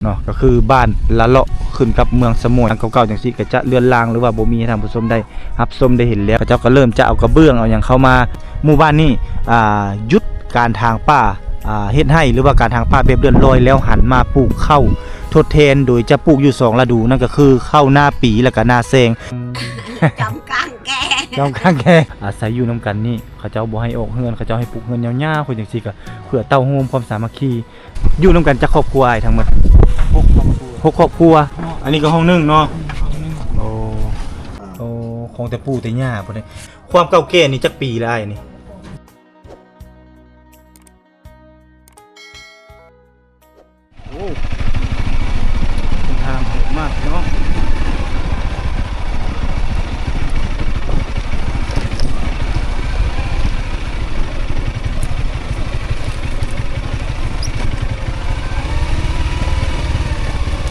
ເນາະ ກໍຄືບ້ານລະເລາະ ຂຶ້ນກັບເມືອງສະໝວຍ. ຫຼັງເກົ່າໆຈັ່ງຊີ້ກໍຈະເລືອນລາງ ຫຼືວ່າບໍ່ມີໃຫ້ທ່ານຜູ້ຊົມໄດ້ຮັບຊົມໄດ້ເຫັນແລ້ວ. ເຂົາເຈົ້າກໍເລີ່ມຈະເອົາກະເບື້ອງ ເອົາຫຍັງເຂົ້າມາ. ໝູ່ບ້ານນີ້ ອ່າ ຢຸດການຖາງປ່າ ອ່າ ເຮັດໄຮ່ ຫຼືວ່າການຖາງປ່າແບບເລື່ອນລອຍ ແລ້ວຫັນມາປູກເຂົ້າທົດແທນ ໂດຍຈະປູກຢູ່ສອງລະດູ ນັ້ນກໍຄືເຂົ້ານາປີ ແລ້ວກໍນາແຊງ. ຈຳກາງແກ່ ຈຳກາງແກ່ ອາໄສຢູ່ນຳກັນນີ້ ເຂົາເຈົ້າບໍ່ໃຫ້ອອກເຮືອນ ເຂົາເຈົ້າໃຫ້ປຸກເຮືອນຍາວໆ ຄືຈັ່ງຊີ້ກໍເພື່ອເຕົ້າໂຮມຄວາມສາມັກຄີ. ຢູ່ນຳກັນຈັກຄອບຄົວອ້າຍທັງໝົດ? ຫົກຄອບຄົວ ຫົກຄອບຄົວ. ອັນນີ້ກໍຫ້ອງໜຶ່ງເນາະ? ຫ້ອງໜຶ່ງ. ໂອ້ ໂອ້ ຂອງແຕ່ປູ່ແຕ່ຍ່າພຸ້ນເດ້. ຄວາມເກົ່າແກ່ນີ້ຈັກປີແລ້ວອ້າຍນີ້? ໂອ້ ເປັນທາງໂຫດມາກເນາະ.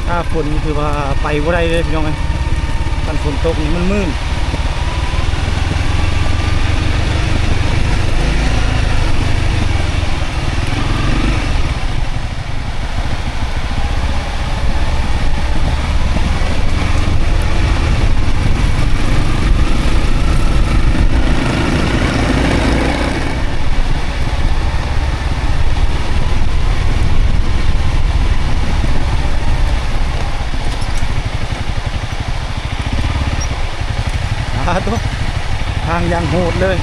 ຖ້າຝົນນີ້ຖືວ່າໄປບໍ່ໄດ້ເລີຍພີ່ນ້ອງເອີຍ. ຄັນຝົນຕົກນີ້ມັນມື່ນ. ອາໂທ້ ທາງຢ່າງໂຫດເລີຍ.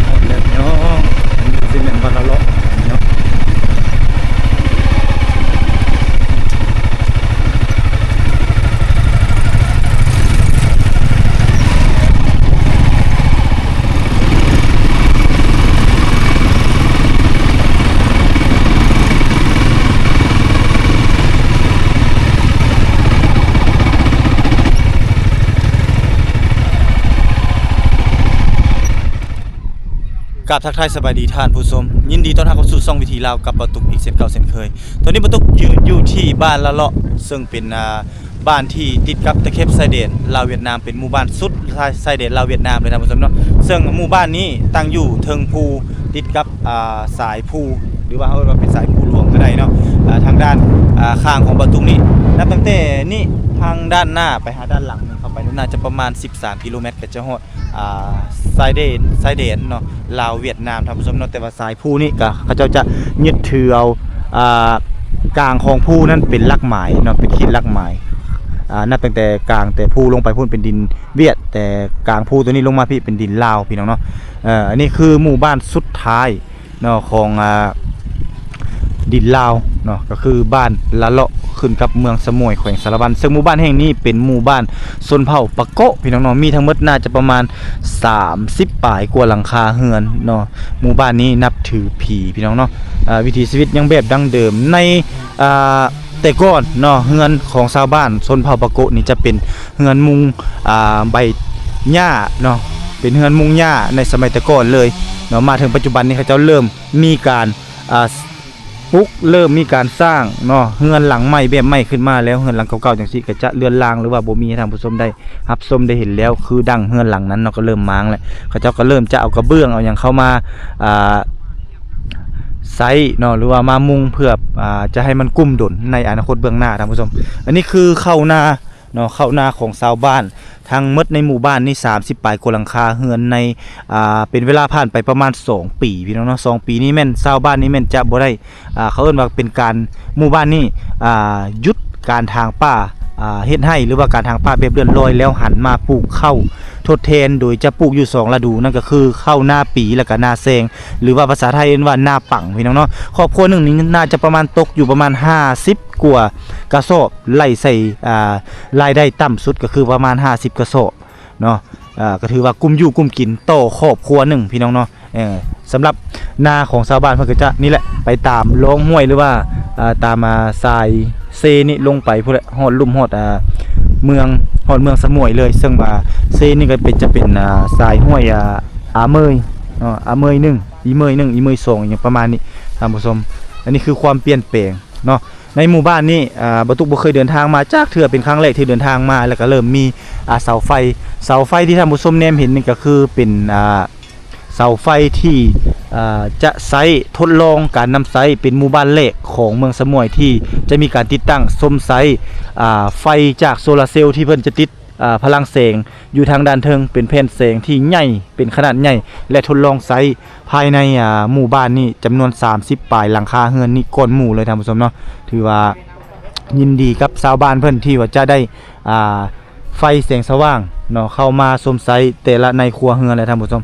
ຮອດແລ້ວພີ່ນ້ອງ ອັນນີ້ຊິແມ່ນບ້ານລະເລາະເນາະ. ກາບທັກທາຍສະບາຍດີທ່ານຜູ້ຊົມ ຍິນດີຕ້ອນຮັບເຂົ້າສູ່ຊ່ອງວິຖີລາວກັບບ່າວຕຸກອີກເຊັ່ນເກົ່າເຊັ່ນເຄີຍ. ຕອນນີ້ບ່າວຕຸກຢືນຢູ່ທີ່ບ້ານລະເລາະ ເຊິ່ງເປັນ ອ່າ ບ້ານທີ່ຕິດກັບຕະເຂັບຊາຍແດນລາວຫວຽດນາມ ເປັນໝູ່ບ້ານສຸດຊາຍ ຊາຍແດນລາວຫວຽດນາມເລີຍທ່ານຜູ້ຊົມເນາະ. ເຊິ່ງໝູ່ບ້ານນີ້ຕັ້ງຢູ່ເທິງພູ ຕິດກັບ ອ່າ ສາຍພູ ຫຼືວ່າເຮົາເອີ້ນວ່າເປັນສາຍພູຫຼວງກໍໄດ້ເນາະ. ອ່າ ທາງດ້ານ ອ່າ ຂ້າງຂອງບ່າວຕຸກນີ້ ນັບຕັ້ງແຕ່ນີ້ທາງດ້ານໜ້າໄປຫາດ້ານຫຼັງນີ້ ເຂົ້າໄປໜ້າຈະປະມານສິບສາມກິໂລແມັດ ກໍຈະຮອດ ອ່າ ຊາຍແດນ ຊາຍແດນເນາະ ລາວຫວຽດນາມທ່ານຜູ້ຊົມເນາະ. ແຕ່ວ່າສາຍພູນີ້ກໍເຂົາເຈົ້າຈະຍຶດຖືເອົາ ອ່າ ກາງຂອງພູນັ້ນເປັນຫຼັກໝາຍເນາະ ເປັນເຂດຫຼັກໝາຍ. ອ່າ ນັບຕັ້ງແຕ່ກາງແຕ່ພູລົງໄປພຸ້ນເປັນດິນຫວຽດ ແຕ່ກາງພູຕົວນີ້ລົງມາພີ້ເປັນດິນລາວ ພີ່ນ້ອງເນາະ. ເອີ ອັນນີ້ຄືໝູ່ບ້ານສຸດທ້າຍ ເນາະ ຂອງ ອ່າ ດິນລາວເນາະ ກໍຄືບ້ານລະເລາະ ຂຶ້ນກັບເມືອງສະໝວຍ ແຂວງສາລະວັນ. ເຊິ່ງໝູ່ບ້ານແຫ່ງນີ້ເປັນໝູ່ບ້ານຊົນເຜົ່າປາໂກະ ພີ່ນ້ອງເນາະ ມີທັງໝົດໜ້າຈະປະມານສາມສິບປາຍກວ່າຫຼັງຄາເຮືອນເນາະ. ໝູ່ບ້ານນີ້ນັບຖືຜີ ພີ່ນ້ອງເນາະ. ເອີ ວິຖີຊີວິດຍັງແບບດັ້ງເດີມ ໃນ ອ່າ ແຕ່ກ່ອນເນາະ ເຮືອນຂອງຊາວບ້ານຊົນເຜົ່າປາໂກະນີ້ຈະເປັນເຮືອນມຸງ ອ່າ ໃບຫຍ້າເນາະ ເປັນເຮືອນມຸງຫຍ້າໃນສະໄໝແຕ່ກ່ອນເລີຍເນາະ. ມາເຖິງປັດຈຸບັນນີ້ເຂົາເຈົ້າເລີ່ມມີການ ອ່າ ປຸກ ເລີ່ມມີການສ້າງເນາະ ເຮືອນຫຼັງໃໝ່ແບບໃໝ່ຂຶ້ນມາແລ້ວ. ເຮືອນຫຼັງເກົ່າໆຈັ່ງຊີ້ກໍຈະເລືອນລາງ ຫຼືວ່າບໍ່ມີໃຫ້ທ່ານຜູ້ຊົມໄດ້ຮັບຊົມໄດ້ເຫັນແລ້ວ ຄືດັ່ງເຮືອນຫຼັງນັ້ນເນາະ ກໍເລີ່ມມ້າງແລ້ວ. ເຂົາເຈົ້າກໍເລີ່ມຈະເອົາກະເບື້ອງເອົາຫຍັງເຂົ້າມາ ອ່າ ໃຊ້ເນາະ ຫຼືວ່າມາມຸງເພື່ອ ອ່າ ຈະໃຫ້ມັນກຸ້ມດົນໃນອະນາຄົດເບື້ອງໜ້າທ່ານຜູ້ຊົມ. ອັນນີ້ຄືເຂົ້ານາເນາະ ເຂົ້ານາຂອງຊາວບ້ານ ທັງໝົດໃນໝູ່ບ້ານນີ້ສາມສິບປາຍກວ່າຫຼັງຄາເຮືອນໃນ ອ່າ ເປັນເວລາຜ່ານໄປປະມານສອງປີ ພີ່ນ້ອງເນາະ. ສອງປີນີ້ແມ່ນຊາວບ້ານນີ້ແມ່ນຈະບໍ່ໄດ້ ອ່າ ເຂົາເອີ້ນວ່າເປັນການ ໝູ່ບ້ານນີ້ ອ່າ ຢຸດການຖາງປ່າ ອ່າ ເຮັດໄຮ່ ຫຼືວ່າການຖາງປ່າແບບເລື່ອນລອຍ ແລ້ວຫັນມາປູກເຂົ້າທົດແທນ ໂດຍຈະປູກຢູ່ສອງລະດູ ນັ້ນກໍຄືເຂົ້ານາປີ ແລ້ວກໍນາແຊງ ຫຼືວ່າພາສາໄທເອີ້ນວ່ານາປັງ ພີ່ນ້ອງເນາະ. ຄອບຄົວໜຶ່ງນີ້ໜ້າຈະປະມານ ຕົກຢູ່ປະມານຫ້າສິບກວ່າກະສອບ ໄລ່ໃສ່ ອ່າ ລາຍໄດ້ຕ່ຳສຸດກໍຄືປະມານຫ້າສິບກະສອບເນາະ. ອ່າ ກໍຖືວ່າກຸ້ມຢູ່ກຸ້ມກິນຕໍ່ຄອບຄົວໜຶ່ງ ພີ່ນ້ອງເນາະ. ເອີ ສຳລັບນາຂອງຊາວບ້ານເພິ່ນກໍຈະນີ້ແຫຼະ ໄປຕາມລອງຫ້ວຍ ຫຼືວ່າ ອ່າ ຕາມ ອ່າ ສາຍເຊນີ້ລົງໄປພຸ້ນແຫຼະ ຮອດລຸ່ມ ຮອດ ອ່າ ເມືອງ ຮອດເມືອງສະໝວຍເລີຍ. ເຊິ່ງວ່າເຊນີ້ກໍເປັນ ຈະເປັນ ອ່າ ສາຍຫ້ວຍ ອ່າ ອາເມີຍເນາະ ອາເມີຍໜຶ່ງ ອີເມີຍໜຶ່ງ ອີເມີຍສອງ ຫຍັງປະມານນີ້ທ່ານຜູ້ຊົມ. ອັນນີ້ຄືຄວາມປ່ຽນແປງເນາະ. ໃນໝູ່ບ້ານນີ້ ອ່າ ບ່າວຕຸກບໍ່ເຄີຍເດີນທາງມາຈັກເທື່ອ ເປັນຄັ້ງແລກທີ່ເດີນທາງມາ ແລ້ວກໍເລີ່ມມີ ອ່າ ເສົາໄຟ ເສົາໄຟທີ່ທ່ານຜູ້ຊົມແນມເຫັນນີ້ກໍຄືເປັນ ອ່າ ເສົາໄຟທີ່ ອ່າ ຈະໃຊ້ທົດລອງການນຳໃຊ້ ເປັນໝູ່ບ້ານແລກຂອງເມືອງສະໝ້ວຍທີ່ຈະມີການຕິດຕັ້ງຊົມໃຊ້ ອ່າ ໄຟຈາກໂຊລາເຊວທີ່ເພິ່ນຈະຕິດ ອ່າ ພະລັງແສງຢູ່ທາງດ້ານເທິງ ເປັນແຜ່ນແສງທີ່ໃຫຍ່ ເປັນຂະໜາດໃຫຍ່ ແລະ ທົດລອງໃຊ້ພາຍໃນ ອ່າ ໝູ່ບ້ານນີ້ຈຳນວນສາມສິບປາຍຫຼັງຄາເຮືອນນີ້ກ່ອນໝູ່ເລີຍທ່ານຜູ້ຊົມເນາະ. ຖືວ່າຍິນດີກັບຊາວບ້ານເພິ່ນທີ່ວ່າຈະໄດ້ ອ່າ ໄຟແສງສະຫວ່າງເນາະ ເຂົ້າມາຊົມໃຊ້ແຕ່ລະໃນຄົວເຮືອນແຫຼະທ່ານຜູ້ຊົມ.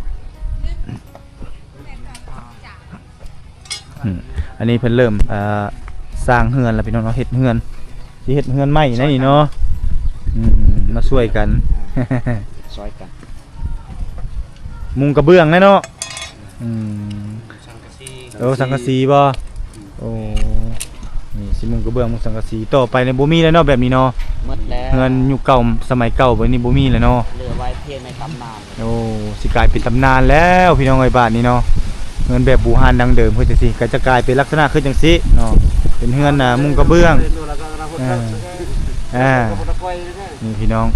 ອືມ ອັນນີ້ເພິ່ນເລີ່ມ ເອີ ສ້າງເຮືອນແລ້ວພີ່ນ້ອງເນາະ ເຮັດເຮືອນ ຊິເຮັດເຮືອນໃໝ່ໃນນີ້ເນາະ. ອືມ ມາຊ່ວຍກັນ ຊ່ອຍກັນ ມຸງກະເບື້ອງແຫຼະເນາະ. ອືມ ສັງກະສີ ໂອ້ ສັງກະສີບໍ່? ໂອ້ ນີ້ຊິມຸງກະເບື້ອງ ມຸງສັງກະສີ ຕໍ່ໄປນີ້ບໍ່ມີແລ້ວເນາະ ແບບນີ້ເນາະ ໝົດແລ້ວ ເຮືອນຍຸກເກົ່າສະໄໝເກົ່າແບບນີ້ບໍ່ມີແລ້ວເນາະ ເຫຼືອໄວ້ພຽງໃນຕຳນານ. ໂອ້ ຊິກາຍເປັນຕຳນານແລ້ວພີ່ນ້ອງເອີຍ ບາດນີ້ເນາະ ເຮືອນແບບບູຮານດັ້ງເດີມຄືຈັ່ງຊີ້ ກໍຈະກາຍເປັນລັກສະນະຄືຈັ່ງຊີ້ເນາະ ເປັນເຮືອນ ອ່າ ມຸງກະເບື້ອງ. ອ່າ ອ່າ ນີ້ພີ່ນ້ອງ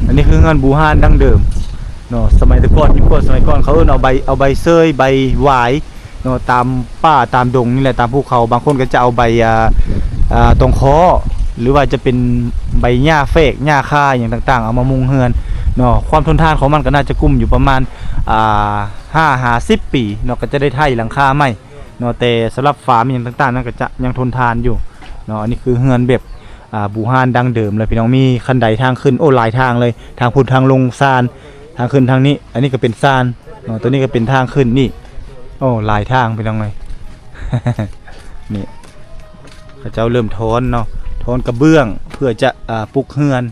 ອັນນີ້ຄືເຮືອນບູຮານດັ້ງເດີມເນາະ ສະໄໝແຕ່ກ່ອນ ຍຸກກ່ອນສະໄໝກ່ອນ ເຂົາເອີ້ນເອົາໃບ ເອົາໃບເຊີຍ ໃບຫວາຍ ເນາະ ຕາມປ່າຕາມດົງນີ້ແຫຼະ ຕາມພູເຂົາ ບາງຄົນກໍຈະເອົາໃບ ອ່າ ອ່າ ຕອງຄໍ້ ຫຼືວ່າຈະເປັນໃບຫຍ້າແຝກ ຫຍ້າຄາ ຫຍັງຕ່າງໆ ເອົາມາມຸງເຮືອນເນາະ. ຄວາມທົນທານຂອງມັນກໍໜ້າຈະກຸ້ມຢູ່ປະມານ ອ່າ ຫ້າຫາສິບປີເນາະ ກໍຈະໄດ້ໄຖຫຼັງຄາໃໝ່ເນາະ ແຕ່ສຳລັບຝາຫຍັງຕ່າງໆ ນັ້ນກໍຈະຍັງທົນທານຢູ່ເນາະ. ອັນນີ້ຄືເຮືອນແບບ ອ່າ ບູຮານດັ້ງເດີມເລີຍພີ່ນ້ອງ ມີຄັນໄດທາງຂຶ້ນ ໂອ້ ຫຼາຍທາງເລີຍ ທາງພຸ້ນທາງລົງຊານ ທາງຂຶ້ນທາງນີ້ ອັນນີ້ກໍເປັນຊານເນາະ ຕົວນີ້ກໍເປັນທາງຂຶ້ນນີ້ ໂອ້ ຫຼາຍທາງພີ່ນ້ອງເອີຍ. ນີ້ເຂົາເຈົ້າເລີ່ມຖອນເນາະ ຖອນກະເບື້ອງເພື່ອຈະ ອ່າ ປຸກເຮືອນ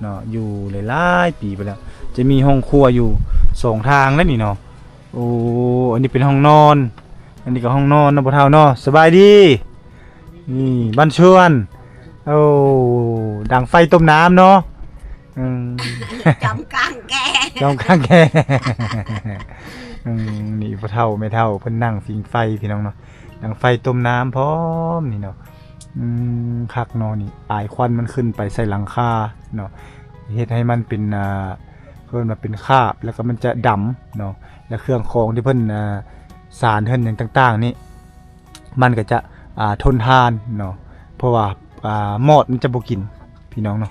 ເນາະ ຢູ່ຫຼາຍໆປີໄປແລ້ວ ຈະມີຫ້ອງຄົວຢູ່ສອງທາງແລ້ວນີ້ເນາະ. ໂອ້ ອັນນີ້ເປັນຫ້ອງນອນ ອັນນີ້ກໍຫ້ອງນອນເນາະ ພໍ່ເຖົ້າເນາະ. ສະບາຍດີ ນີ້ບ້ານຊວນ ໂອ້ ດັງໄຟຕົ້ມນ້ຳເນາະ. ອືມ ຈອມກາງແກ ຈອມກາງແກ. ອືມ ນີ້ພໍ່ເຖົ້າແມ່ເຖົ້າເພິ່ນນັ່ງຜິງໄຟພີ່ນ້ອງເນາະ ດັງໄຟຕົ້ມນ້ຳພ້ອມນີ້ເນາະ. ອືມ ຄັກເນາະ ນີ້ອາຍຄວັນມັນຂຶ້ນໄປໃສ່ຫຼັງຄາເນາະ ເຮັດໃຫ້ມັນເປັນ ອ່າ ເອີ້ນວ່າເປັນຄາບ ແລ້ວກໍມັນຈະດຳເນາະ ແລະ ເຄື່ອງຂອງທີ່ເພິ່ນ ອ່າ ສານເຮືອນຫຍັງຕ່າງໆນີ້ ມັນກໍຈະ ອ່າ ທົນທານເນາະ ເພາະວ່າ ອ່າ ມອດມັນຈະບໍ່ກິນພີ່ນ້ອງເນາະ.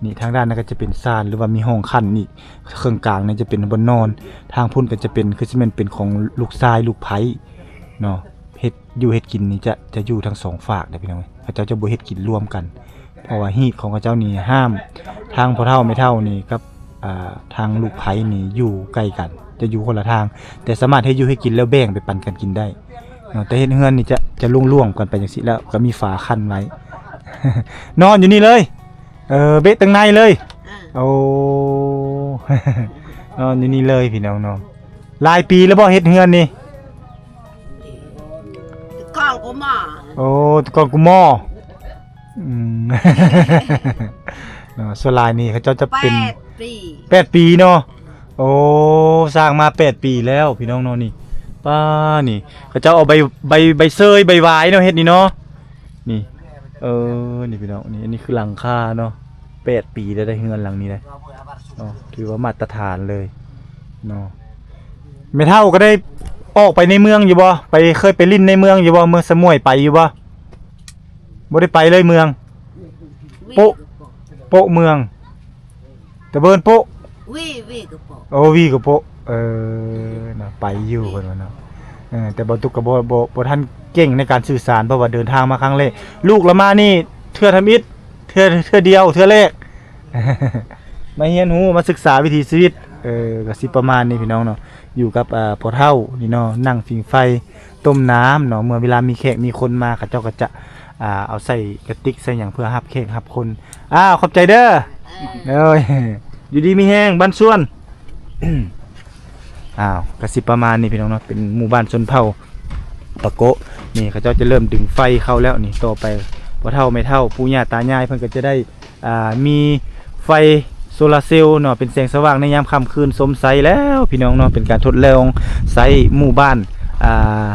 ນີ້ທາງດ້ານນັ້ນກໍຈະເປັນຊານ ຫຼືວ່າມີຫ້ອງຂັ້ນນີ້ ເຄິ່ງກາງນີ້ຈະເປັນບ່ອນນອນ ທາງພຸ້ນກໍຈະເປັນ ຄືຊິແມ່ນເປັນຂອງລູກຊາຍລູກໃພ້ເນາະ. ເຮັດຢູ່ເຮັດກິນນີ້ຈະ ຈະຢູ່ທັງສອງຟາກເດ້ພີ່ນ້ອງເອີຍ ເຂົາເຈົ້າຈະບໍ່ເຮັດກິນລວມກັນ ເພາະວ່າຮີດຂອງເຂົາເຈົ້ານີ້ຫ້າມ ທາງພໍ່ເຖົ້າແມ່ເຖົ້ານີ້ກັບ ອ່າ ທາງລູກໃພ້ນີ້ຢູ່ໃກ້ກັນ ຈະຢູ່ຄົນລະທາງ ແຕ່ສາມາດເຮັດຢູ່ເຮັດກິນແລ້ວແບ່ງໄປປັນກັນກິນໄດ້ເນາະ. ແຕ່ເຮັດເຮືອນນີ້ຈະ ຈະລວມໆກັນໄປຈັ່ງຊີ້ ແລ້ວກໍມີຝາຄັ້ນໄວ້ ນອນຢູ່ນີ້ເລີຍ. ເອີ ເບະຕັ້ງໃນເລີຍ. ອ່າ ໂອ້ ນອນຢູ່ນີ້ເລີຍພີ່ນ້ອງເນາະ. ຫຼາຍປີແລ້ວບໍ່ເຮັດເຮືອນນີ້? ແຕ່ກ່ອນກໍມາ ໂອ້ ແຕ່ກ່ອນກໍມາ. ອືມ ເນາະ ສ່ວນຫຼາຍນີ້ເຂົາເຈົ້າຈະເປັນ ແປດປີ ແປດປີເນາະ. ໂອ້ ສ້າງມາແປດປີແລ້ວພີ່ນ້ອງເນາະ. ນີ້ ປ້າ ນີ້ເຂົາເຈົ້າເອົາໃບ ໃບ ໃບເຊີຍ ໃບຫວາຍເນາະ ເຮັດນີ້ເນາະ. ນີ້ ເອີ ນີ້ພີ່ນ້ອງ ນີ້ ອັນນີ້ຄືຫຼັງຄາເນາະ ແປດປີແລ້ວໄດ້ເຮືອນຫຼັງນີ້ໄດ໋ເນາະ ຖືວ່າມາດຕະຖານເລີຍເນາະ. ແມ່ເຖົ້າກໍໄດ້ອອກໄປໃນເມືອງຢູ່ບໍ່? ໄປ ເຄີຍໄປຫຼິ້ນໃນເມືອງຢູ່ບໍ່? ເມືອງສະໝ້ວຍໄປຢູ່ບໍ່? ບໍ່ໄດ້ໄປເລີຍເມືອງ ໂປະ ໂປະເມືອງ ຕະເບີນໂປະ ວີ ວີກະໂປະ ໂອ້ ວີກະໂປະ ເອີ ເນາະ ໄປຢູ່ເພິ່ນວ່າເນາະ. ເອີ ແຕ່ບ່າວຕຸກກໍບໍ່ ບໍ່ ບໍ່ທັນເກັ່ງໃນການສື່ສານ ເພາະວ່າເດີນທາງມາຄັ້ງແລກ ລູກລະມານີ້ເທື່ອທຳອິດ ເທື່ອ ເທື່ອດຽວ ເທື່ອແລກ ມາຮຽນຮູ້ ມາສຶກສາວິຖີຊີວິດ. ເອີ ກໍຊິປະມານນີ້ພີ່ນ້ອງເນາະ ຢູ່ກັບ ອ່າ ພໍ່ເຖົ້ານີ້ເນາະ ນັ່ງຜິງໄຟ ຕົ້ມນ້ຳເນາະ. ເມື່ອເວລາມີແຂກມີຄົນມາ ເຂົາເຈົ້າກໍຈະ ອ່າ ເອົາໃສ່ກະຕິກໃສ່ຫຍັງເພື່ອຮັບແຂກຮັບຄົນ. ອ້າວ ຂອບໃຈເດີ ເອີ ເອີຍ ຢູ່ດີມີແຮງ ບ້ານຊວນ. ອ້າວ ກະຊິປະມານນີ້ພີ່ນ້ອງເນາະ ເປັນໝູ່ບ້ານຊົນເຜົ່າປາໂກະ. ນີ້ເຂົາເຈົ້າຈະເລີ່ມດຶງໄຟເຂົ້າແລ້ວນີ້ ຕໍ່ໄປພໍ່ເຖົ້າແມ່ເຖົ້າ ປູ່ຍ່າຕາຍາຍ ເພິ່ນກໍຈະໄດ້ ອ່າ ມີໄຟໂຊລາເຊວເນາະ ເປັນແສງສະຫວ່າງໃນຍາມຄ່ຳຄືນຊົມໃຊ້ແລ້ວພີ່ນ້ອງເນາະ. ເປັນການທົດລອງໃຊ້ໝູ່ບ້ານ ອ່າ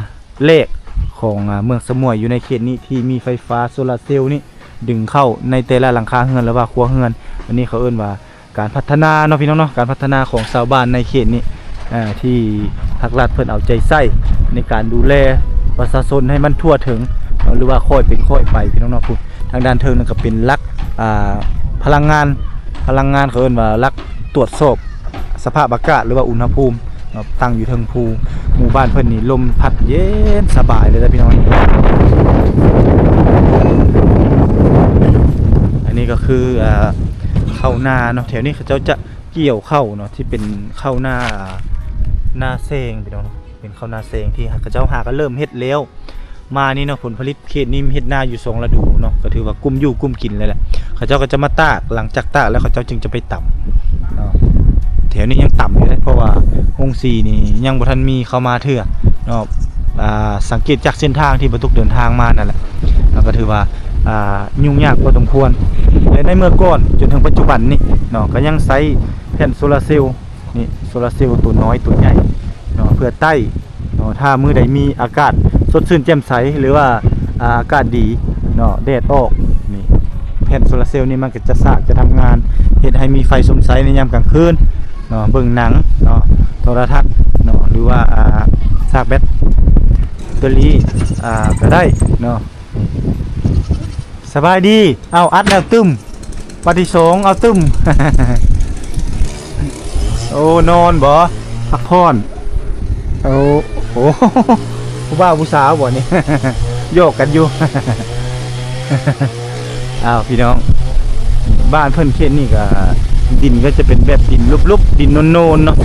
ແລກຂ ຂອງ ອາ ເມືອງສະໝວຍຢູ່ໃນເຂດນີ້ ທີ່ມີໄຟຟ້າໂຊລາເຊວນີ້ດຶງເຂົ້າໃນແຕ່ລະຫຼັງຄາເຮືອນ ຫຼືວ່າຄົວເຮືອນ. ອັນນີ້ເຂົາເອີ້ນວ່າການພັດທະນາເນາະ ພີ່ນ້ອງເນາະ, ການພັດທະນາຂອງຊາວບ້ານໃນເຂດນີ້ ອາ ທີ່ພາກລັດເພິ່ນເອົາໃຈໃສ່ໃນການດູແລປະຊາຊົນໃຫ້ມັນທົ່ວເຖິງເນາະ ຫຼືວ່າຄ່ອຍເປັນຄ່ອຍໄປ ພີ່ນ້ອງເນາະ. ພຸ້ນ ທາງດ້ານເທິງນັ້ນກໍເປັນຫຼັກ ອາ ພະລັງງານ ພະລັງງານ ເຂົາເອີ້ນວ່າຫຼັກຕວດສອບສະພາບອາກາດ ຫຼືວ່າອຸນຫະພູມເນາະ, ຕັ້ງຢູ່ເທິງພູ. ໝູ່ບ້ານເພິ່ນນີ້ລົມພັດເຢັນສະບາຍເລີຍນະພີ່ນ້ອງ. ອັນນີ້ກໍຄື ອາ ເຂົ້ານາເນາະ, ແຖວນີ້ເຂົາເຈົ້າຈະກ່ຽວເຂົ້າເນາະ ທີ່ເປັນເຂົ້ານາ ນາແຊງ ພີ່ນ້ອງເນາະ. ເປັນເຂົ້ານາແຊງທີ່ເຂົາເຈົ້າຫາກໍເລີ່ມເຮັດແລ້ວມານີ້ເນາະ. ຜົນຜະລິດເຂດນີ້ເຮັດນາຢູ່ສອງລະດູເນາະ, ກໍຖືວ່າກຸ້ມຢູ່ກຸ້ມກິນເລີຍແຫຼະ. ເຂົາເຈົ້າກໍຈະມາຕາກ, ຫຼັງຈາກຕາກແລ້ວເຂົາເຈົ້າຈຶ່ງຈະໄປຕຳເນາະ. ແຖວນີ້ຍັງຕຳຢູ່ເດ້ ເພາະວ່າໂຮງສີນີ້ຍັງບໍ່ທັນມີເຂົ້າມາເທື່ອເນາະ. ອາ ສັງເກດຈາກເສັ້ນທາງທີ່ບ່າວຕຸກເດີນທາງມານັ້ນແຫຼະ ເຮົາກໍຖືວ່າ ອາ ຫຍຸ້ງຍາກພໍສົມຄວນ ແລະ ໃນເມື່ອກ່ອນຈົນເຖິງປັດຈຸບັນນີ້ເນາະ ກໍຍັງໃຊ້ແຜ່ນໂຊລາເຊວ ນີ້ ໂຊລາເຊວຕົວນ້ອຍຕົວໃຫຍ່ເນາະ ເພື່ອໄຕ້ເນາະ. ຖ້າມື້ໃດມີອາກາດສົດຊື່ນແຈ່ມໃສ ຫຼືວ່າ ອາ ອາກາດດີເນາະ ແດດອອກ ນີ້ ແຜ່ນໂຊລາເຊວນີ້ມັນກໍຈະສາກ ຈະທຳງານ ເຮັດໃຫ້ມີໄຟຊົມໃຊ້ໃນຍາມກາງຄືນເນາະ, ເບິ່ງໜັງເນາະ, ໂທລະທັດເນາະ ຫຼືວ່າ ອາ ຊາກແບັດເຕີຣີ ອາ ກໍໄດ້ເນາະ. ສະບາຍດີ. ເອົາ ອັດແລ້ວຕຶ້ມ. ປາທີສອງ ເອົາຕຶ້ມ. ໂອ້ ນອນບໍ? ພັກຜ່ອນ. ໂອ້ ໂອ້ ຜູ້ບ່າວຜູ້ສາວບໍນີ້? ຫຍອກກັນຢູ່. ອ້າວ ພີ່ນ້ອງ, ບ້ານເພິ່ນເຂດນີ້ກໍ ດິນກໍຈະເປັນແບບດິນລຸບໆ ດິນໂນນໆ ເນາະ.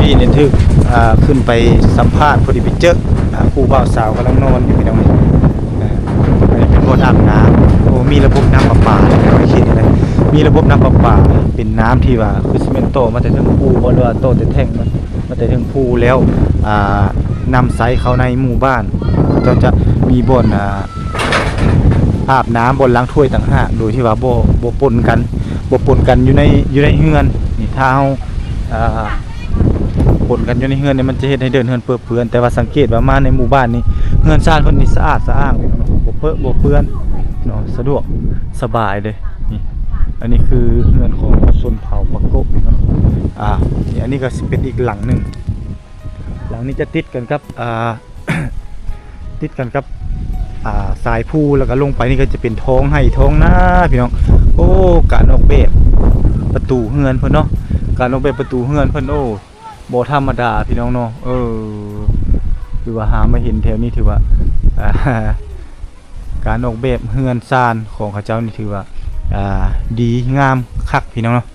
ນີ້ນີ້ຖືກ ອາ ຂຶ້ນໄປສຳພາດ ພໍດີໄປເຈີ ອາ ຄູ່ບ່າວສາວກຳລັງນອນຢູ່ ພີ່ນ້ອງ. ອາ ອັນນີ້ເປັນບ່ອນອາບນ້ຳ. ໂອ້ ມີລະບົບນ້ຳປະປາເນາະ ເຂດນີ້ນະ. ມີລະບົບນ້ຳປະປາ ເປັນນ້ຳທີ່ວ່າຄືຊິແມ່ນຕໍ່ມາແຕ່ເທິງພູບໍ ຫຼືວ່າຕໍ່ແຕ່ແທ້ງມາ ມາແຕ່ເທິງພູແລ້ວ ອາ ນຳໃຊ້ເຂົ້າໃນໝູ່ບ້ານ. ເຂົາເຈົ້າຈະມີບ່ອນ ອາ ອາບນ້ຳ ບ່ອນລ້າງຖ້ວຍຕ່າງຫາກ ໂດຍທີ່ວ່າບໍ່ ບໍ່ປົນກັນ ບໍ່ປົນກັນຢູ່ໃນ ຢູ່ໃນເຮືອນນີ້. ຖ້າເຮົາ ອາ ປົນກັນຢູ່ໃນເຮືອນນີ້ ມັນຈະເຮັດໃຫ້ເດີ່ນເຮືອນເປິເປື້ອນ. ແຕ່ວ່າສັງເກດວ່າມາໃນໝູ່ບ້ານນີ້ ເຮືອນຊານເພິ່ນນີ້ສະອາດສະອ້າງເນາະ, ບໍ່ເປິບໍ່ເປື້ອນເນາະ, ສະດວກສະບາຍເດ້. ນີ້ ອັນນີ້ຄືເຮືອນຂອງຊົນເຜົ່າປາໂກະເນາະ. ອາ ນີ້ ອັນນີ້ກໍຊິເປັນອີກຫຼັງໜຶ່ງ. ຫຼັງນີ້ຈະຕິດກັນກັບ ອາ ຕິດກັນກັບ ອາ ສາຍພູ ແລ້ວກໍລົງໄປນີ້ກໍຈະເປັນທ້ອງໄຮ່ທ້ອງນາ ພີ່ນ້ອງ. ໂອ້ ການອອກແບບປະຕູເຮືອນເພິ່ນເນາະ, ການອອກແບບປະຕູເຮືອນເພິ່ນ ໂອ້ ບໍ່ທຳມະດາ ພີ່ນ້ອງເນາະ. ເອີ ຖືວ່າຫາມາເຫັນແຖວນີ້ ຖືວ່າ ອາ ການອອກແບບເຮືອນຊານຂອງເຂົາເຈົ້ານີ້ ຖືວ່າ ອາ ດີງາມຄັກ ພີ່ນ້ອງເນາະ,